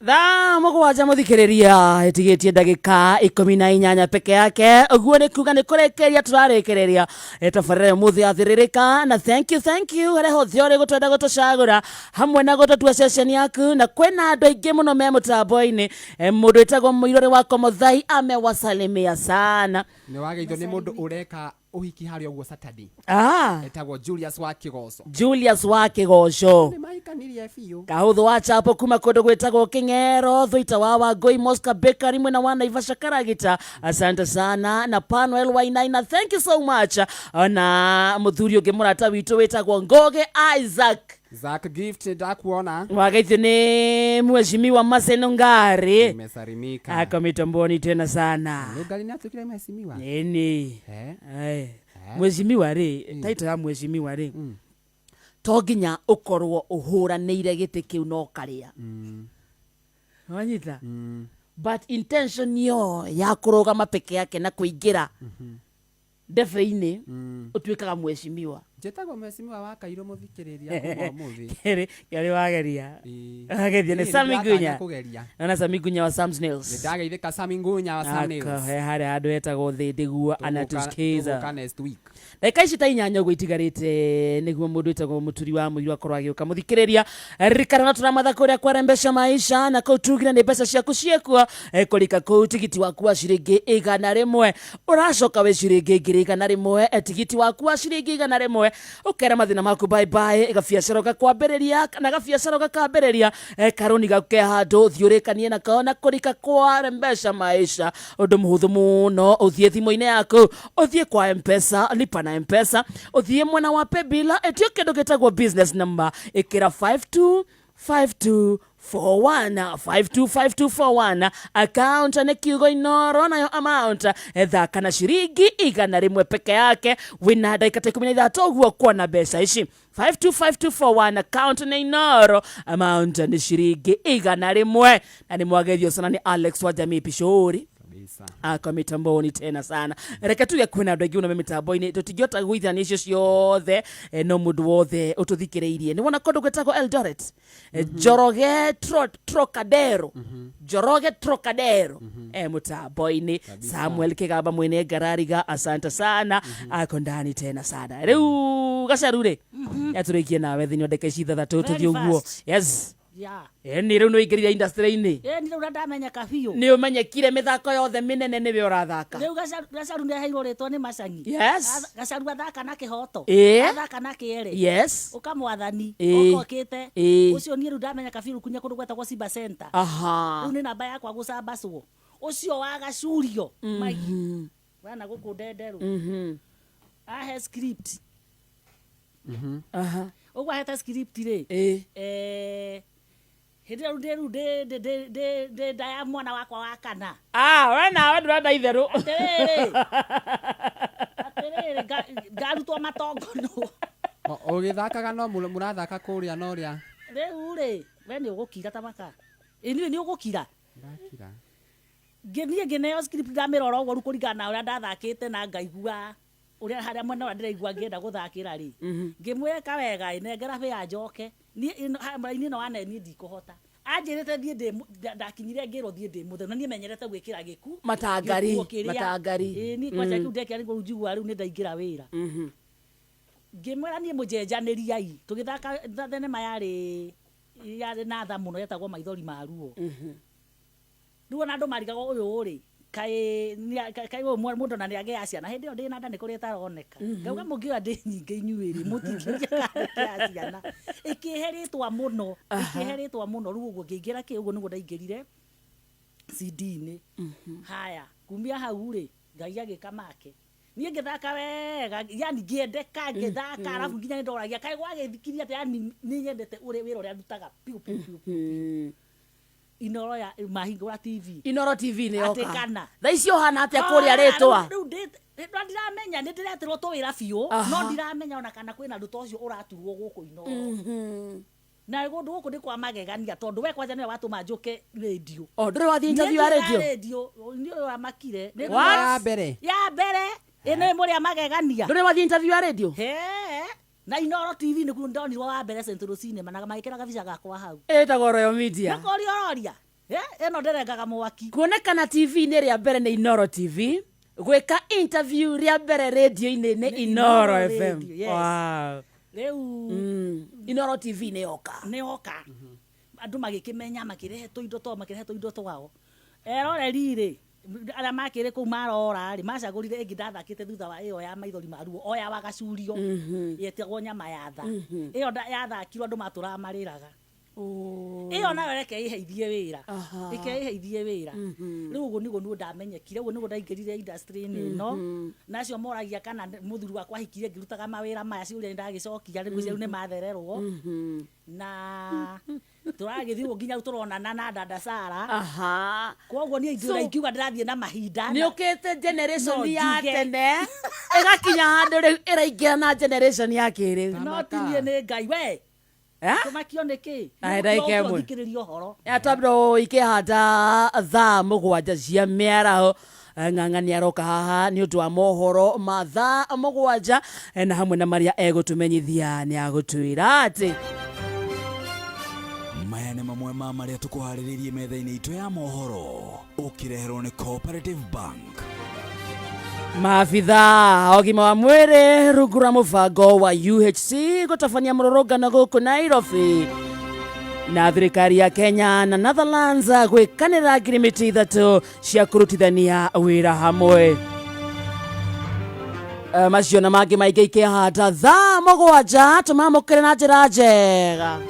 [SPEAKER 2] Thaa mũgwanja mũthikĩrĩria ĩtigĩtie ndagĩka 18 peke yake ũguo nĩ kuga nĩ kũrĩkĩria tũrarĩkĩrĩria tabarĩra ya ũmũthĩ yathĩrĩrĩka na thank you thank you harĩa hothe ũrĩ gũtwenda gũtũcagũra hamwe na gũtũtua ceceni yaku na kwĩna andũ aingĩ mũno me mũtambo-inĩ. Mũndũ wĩtagwo mũirũrĩ wa Komothai amewasalimia sana.
[SPEAKER 1] Nĩ wageithio nĩ mũndũ ũreka ũhiki harĩa ũguo Saturday.
[SPEAKER 2] Ah.
[SPEAKER 1] Etagwo Julius wa Kĩgoco.
[SPEAKER 2] Julius wa Kĩgoco.
[SPEAKER 1] Nĩ mahikanirie biũ.
[SPEAKER 2] Kahũthũ wa chapo kuma kũndũ gwĩtagwo Kĩng'ero Thũita wa Wangũi Mosca Bakery mwena wa Naivasha Karagita. Asante sana na Panuel Wainaina, thank you so much. Ona mũthuri ũngĩ mũrata witũ wĩtagwo Ngoge Isaac.
[SPEAKER 1] Zack Gift ndakuona.
[SPEAKER 2] Wageithio nĩ mheshimiwa Maseno Ngari.
[SPEAKER 1] Nimesalimika.
[SPEAKER 2] Ako mitamboni tena sana.
[SPEAKER 1] Nũngari nĩ atuĩkire mheshimiwa.
[SPEAKER 2] Ĩni.
[SPEAKER 1] Eh.
[SPEAKER 2] Eh. Mheshimiwa rĩ, title ya mheshimiwa rĩ, to nginya ũkorwo ũhũranĩire gĩtĩ kĩu na ũkarĩa. Wanyita? But intention yo ya kũrũgama peke yake na kũingĩra ndebe-inĩ ũtuĩkaga mheshimiwa.
[SPEAKER 1] Njĩtagwo mheshimiwa wa Kairũ mũthikĩrĩria kuma ũmũthĩ.
[SPEAKER 2] Kerĩ kerĩ wageria.
[SPEAKER 1] Ĩĩ.
[SPEAKER 2] Wageria nĩ
[SPEAKER 1] Ĩĩ,
[SPEAKER 2] Sami
[SPEAKER 1] nĩndĩratanya
[SPEAKER 2] Ngunya.
[SPEAKER 1] kũgeria.
[SPEAKER 2] Naona Sami Ngunya wa Sam's Nails.
[SPEAKER 1] Nĩndageithĩka Sami Ngunya wa Sam Nails.
[SPEAKER 2] Ako, he harĩa handũ hetagwo Thĩndĩguo anatuskiza.
[SPEAKER 1] Tũgũka next week.
[SPEAKER 2] Ndagĩka ici ta inyanya ũguo itigarĩte nĩguo mũndũ wĩtagwo mũturi wa mũiru akorwo agĩũka. Mũthikĩrĩria, ririkana no tũramatha kũrĩa kware mbeca maisha na kũu tugire nĩ mbeca ciaku ciĩkuo. Kũrika kũu tigiti waku wa ciringi 100 ũracoka wĩ ciringi 1,100, tigiti waku wa ciringi 100 ũkera mathĩna maku bye bye, gabiacara gakwambĩrĩria kana gabiacara gakambĩrĩria, karũni gaku ke handũ ũthiĩ ũrĩkanie nako na kũrika kwa mbeca maisha ũndũ mũhũthũ mũno. Ũthiĩ thimũ-inĩ yaku, ũthiĩ kwa M-Pesa, lipa na M-Pesa, ũthiĩ mwena wa paybill, ĩtio kĩndũ gĩtagwo business number, ĩkĩra 525241 525241 account nĩ kiugo Inoro nayo amount thaka na ciringi 100 peke yake wĩna ndagĩka ta 13 ũguo kuona mbeca ici. 525241 account nĩ Inoro amount nĩ ciringi 100 na nĩ mwageithio sana nĩ Alex wa Jamii Pishori akwa mitamboni tena sana. Reke tuge kwĩna andũ aingĩ mũno me mĩtambo-inĩ tũtingĩhota gũithania icio ciothe, no mũndũ wothe ũtũthikĩrĩirie nĩ wona kũndũ gwĩtagwo Eldoret. Njoroge Trocadero. Njoroge Trocadero mũtambo-inĩ. Samuel Kĩgamba mwene ngarariga, asante sana, ako ndani tena sana. Rĩu Gacaru rĩ, yatũrĩkie nawe thĩinĩ wa ndagĩka ici 6
[SPEAKER 3] Very
[SPEAKER 2] tũthiĩ ũguo.
[SPEAKER 3] fast.
[SPEAKER 2] Yes.
[SPEAKER 3] Yeah.
[SPEAKER 2] Ĩni rĩu nĩ ũingĩrire industry-inĩ.
[SPEAKER 3] Ĩni rĩu ndamenyeka biũ.
[SPEAKER 2] Nĩ ũmenyekire mĩthako yothe mĩnene nĩwe ũrathaka.
[SPEAKER 3] Rĩu Gacaru nĩ aheirwo rĩtwa nĩ Macangi.
[SPEAKER 2] Yes.
[SPEAKER 3] Gacaru athaka na kĩhoto.
[SPEAKER 2] Ĩĩ.
[SPEAKER 3] Athaka na kĩere.
[SPEAKER 2] Yes.
[SPEAKER 3] Ũka mwathani.
[SPEAKER 2] Ĩĩ.
[SPEAKER 3] Ũka ũkĩte.
[SPEAKER 2] Ĩĩ.
[SPEAKER 3] Ũcio niĩ rĩu ndamenyeka biũ kunya kũndũ gwetagwo Simba Center.
[SPEAKER 2] Aha.
[SPEAKER 3] Rĩu nĩ namba yakwa gũcambacwo. Ũcio wa Gacurio. Magi. Wana gũkũ Ndenderũ. Ahe script.
[SPEAKER 2] Aha.
[SPEAKER 3] Ũguo ahete script rĩ.
[SPEAKER 2] Ĩĩ.
[SPEAKER 3] Hĩndĩ ĩyo rĩu ndĩ nda ya mwana wakwa wa kana.
[SPEAKER 2] Ah, we nawe ndũrenda itherũ.
[SPEAKER 3] Atĩrĩrĩ, ngarutwo matongono.
[SPEAKER 1] Ũgĩthakaga no mũrathaka kũrĩa na ũrĩa.
[SPEAKER 3] Rĩu rĩ, we nĩ ũgũkira ta maka. Ĩ niĩ nĩ ũgũkira.
[SPEAKER 1] Ndakira.
[SPEAKER 3] Ngĩthiĩ ngĩneo script, ndamĩrora ũguo rĩu kũringana na ũrĩa ndathakĩte na ngaigua ũrĩa harĩa mwena ũrĩa ndĩraigua ngĩenda gũthakĩra rĩ, ngĩmwĩka wega, ĩ nengera bĩa njoke niĩ raini ĩno wane niĩ ndikũhota. Anjĩrĩte thiĩ ndĩ ndakinyire ngĩrwo thiĩ ndĩ mũtheru na niĩ menyerete gwĩkĩra gĩku
[SPEAKER 2] Matangari,
[SPEAKER 3] gĩkuo kĩrĩa.
[SPEAKER 2] Matangari.
[SPEAKER 3] Ĩ niĩ kwanja kĩu ndekĩra nĩguo rĩu njiguaga rĩu nĩ ndaingĩra wĩra. Ngĩmwĩra niĩ mũnjenjanĩriai. Tũgĩthaka thenema yarĩ na tha mũno yetagwo Maithori ma Ruo. Rĩu ona andũ marigagwo ũyũ rĩ, kaĩ ũyũ mũndũ ona nĩ agĩa ciana hĩndĩ ĩyo ndĩna nda nĩ kũrĩ ĩtaroneka. Ngauga mũngĩoya ndĩ nyingĩ inyuĩ rĩ, mũtingĩũria kana ndĩ ciana. Ĩkĩhe rĩtwa mũno, ĩkĩhe rĩtwa mũno. Rĩu ũguo ngĩingĩra kĩ ũguo nĩguo ndaingĩrire CD-inĩ. Haya, kumia hau rĩ, Ngai agĩka make, niĩ ngĩthaka wega, yani ngĩendeka ngĩthaka. Arabu nginya nĩ ndoragia kaĩ gwagĩthikirie atĩ, yani nĩ nyendete ũrĩa wĩra ũrĩa ndutaga piũ piũ piũ piũ. Inoro ya mahingũra TV.
[SPEAKER 2] Inoro TV nĩ
[SPEAKER 3] Atĩ
[SPEAKER 2] yoka.
[SPEAKER 3] Kana
[SPEAKER 2] Thaa ici ũhana atĩa kũrĩa rĩtwa?
[SPEAKER 3] Rĩu no ndiramenya, nĩ ndĩreterwo tũwĩra biũ. No ndiramenya ona kana kwĩna ũndũ ta ũcio ũraturwo gũkũ Inoro. Na kũndũ gũkũ nĩ kwa magegania, tondũ we kwanja nĩwe watũma njũke radio.
[SPEAKER 2] O, ndũrĩ wathiĩ interview ya radio?
[SPEAKER 3] Radio nĩ ũyũ wamakire.
[SPEAKER 2] What?
[SPEAKER 1] Ya mbere.
[SPEAKER 3] Ya mbere ĩno ĩ mũrĩa magegania.
[SPEAKER 2] Ndũrĩ wathiĩ interview ya radio?
[SPEAKER 3] He na Inoro TV nĩkuo ndonirwo wa mbere, Central Cinema, na magĩkĩra gabica gakwa hau.
[SPEAKER 2] Ĩtagwo Royal Media.
[SPEAKER 3] Nĩkũria ũroria. Ĩno ndĩrengaga mwaki.
[SPEAKER 2] Kuonekana TV-inĩ rĩa mbere nĩ Inoro TV, gwĩka interview rĩa mbere radio-inĩ nĩ Inoro
[SPEAKER 3] Inoro
[SPEAKER 2] FM.
[SPEAKER 3] Radio, yes.
[SPEAKER 2] Wow.
[SPEAKER 3] Rĩu
[SPEAKER 2] Inoro TV nĩ yoka.
[SPEAKER 3] Nĩ yoka andũ magĩkĩmenya, makĩrehe tũindo twao, makĩrehe tũindo twao. Eroreri rĩ, arĩa makĩrĩ kũu marora rĩ, macagũrire ĩngĩ ndathakĩte thutha wa ĩyo ya Maithori ma Ruo, o ya Wagacurio, yetagwo Nyama ya Tha. Ĩyo yathakirwo andũ matũraga marĩraga. Ĩyo nayo reke ĩheithie wĩra, ĩke ĩheithie wĩra. Rĩu ũguo nĩguo niĩ ndamenyekire, ũguo nĩguo ndaingĩrire industry-inĩ ĩno. Na acio moragia kana mũthuri wakwa ahikirie ngĩrutaga mawĩra maya, ciũria nĩ ndagĩcokia rĩu, rĩu nĩ mathererwo na tũragĩthiĩ ũguo nginya rĩu tũronana na dada Sara. Koguo niĩ ingiuga ndĩrathiĩ na mahinda.
[SPEAKER 2] Nĩ ũkĩte generation
[SPEAKER 3] No
[SPEAKER 2] ya
[SPEAKER 3] njuge.
[SPEAKER 2] tene ĩgakinya handũ rĩu ĩraingĩra na generation ya kĩrĩu.
[SPEAKER 3] No ti niĩ, nĩ Ngai we.
[SPEAKER 2] Eh?
[SPEAKER 3] Tũmakio nĩ kĩ?
[SPEAKER 2] Aye, ndagĩka ĩmwe.
[SPEAKER 3] Thikĩrĩria ũhoro.
[SPEAKER 2] Ya twambĩrwo ikĩhanda thaa 7 cia mĩaraho. Ng'ang'a nĩ aroka haha nĩ ũndũ wa mohoro ma thaa 7, na hamwe na marĩa egũtũmenyithia nĩ agũtwĩra atĩ
[SPEAKER 16] Maya nĩ mamwe ma marĩa tũkũharĩrĩirie metha-inĩ itũ ya mohoro, ũkĩreherwo nĩ Cooperative Bank.
[SPEAKER 2] Maabitha a ũgima wa mwĩrĩ rungu rwa mũbango wa UHC gũtabania mũrũrũngano gũkũ Nairobi, na thirikari ya Kenya na Netherlands gwĩkanĩra ngirimiti 3 cia kũrutithania wĩra hamwe. Macio na mangĩ maingĩ ikĩhanda thaa 7, tũmamũkĩre na njĩra njega.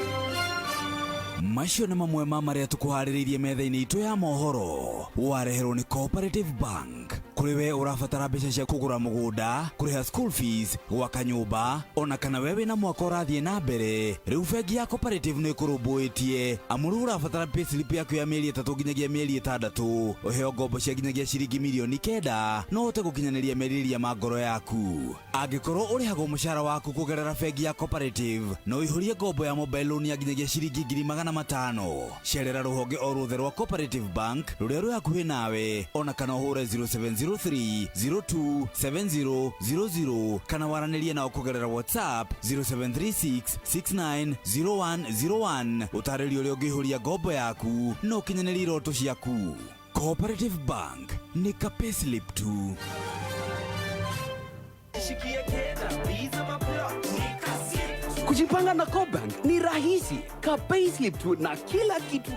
[SPEAKER 16] Macio nĩ mamwe ma marĩa tũkũharĩrĩirie metha-inĩ itũ ya mohoro, wareherwo nĩ Cooperative Bank. Kũrĩ we ũrabatara mbeca cia kũgũra mũgũnda, kũrĩha school fees, gwaka nyũmba, ona kana we wĩna mwaka ũrathiĩ na mbere, rĩu bengi ya Cooperative nĩ ĩkũrũmbũĩtie, amu rĩu ũrabatara payslip yaku ya mĩeri 3 nginyagia mĩeri 6, ũheo ngombo cia nginyagia ciringi mirioni 9 no ũhote gũkinyanĩria merirĩria ma ngoro yaku. Angĩkorwo ũrĩhagwo mũcara waku kũgerera bengi ya Cooperative, no ũihũrie ngombo ya mobile loan ya nginyagia ciringi 500,000. Cerera rũhonge o ruothe rwa Cooperative Bank rũrĩa rwĩ hakuhĩ nawe, ona kana ũhũre 0703 027000 kana waranĩrie nao kũgerera WhatsApp 0736 690101, ũtarĩrio ũrĩa ũngĩihũria ngombo yaku na ũkinyanĩrie iroto ciaku. Cooperative Bank nĩ ka payslip tu.
[SPEAKER 8] Kujipanga na CoBank ni rahisi. Ka payslip tu na kila kitu.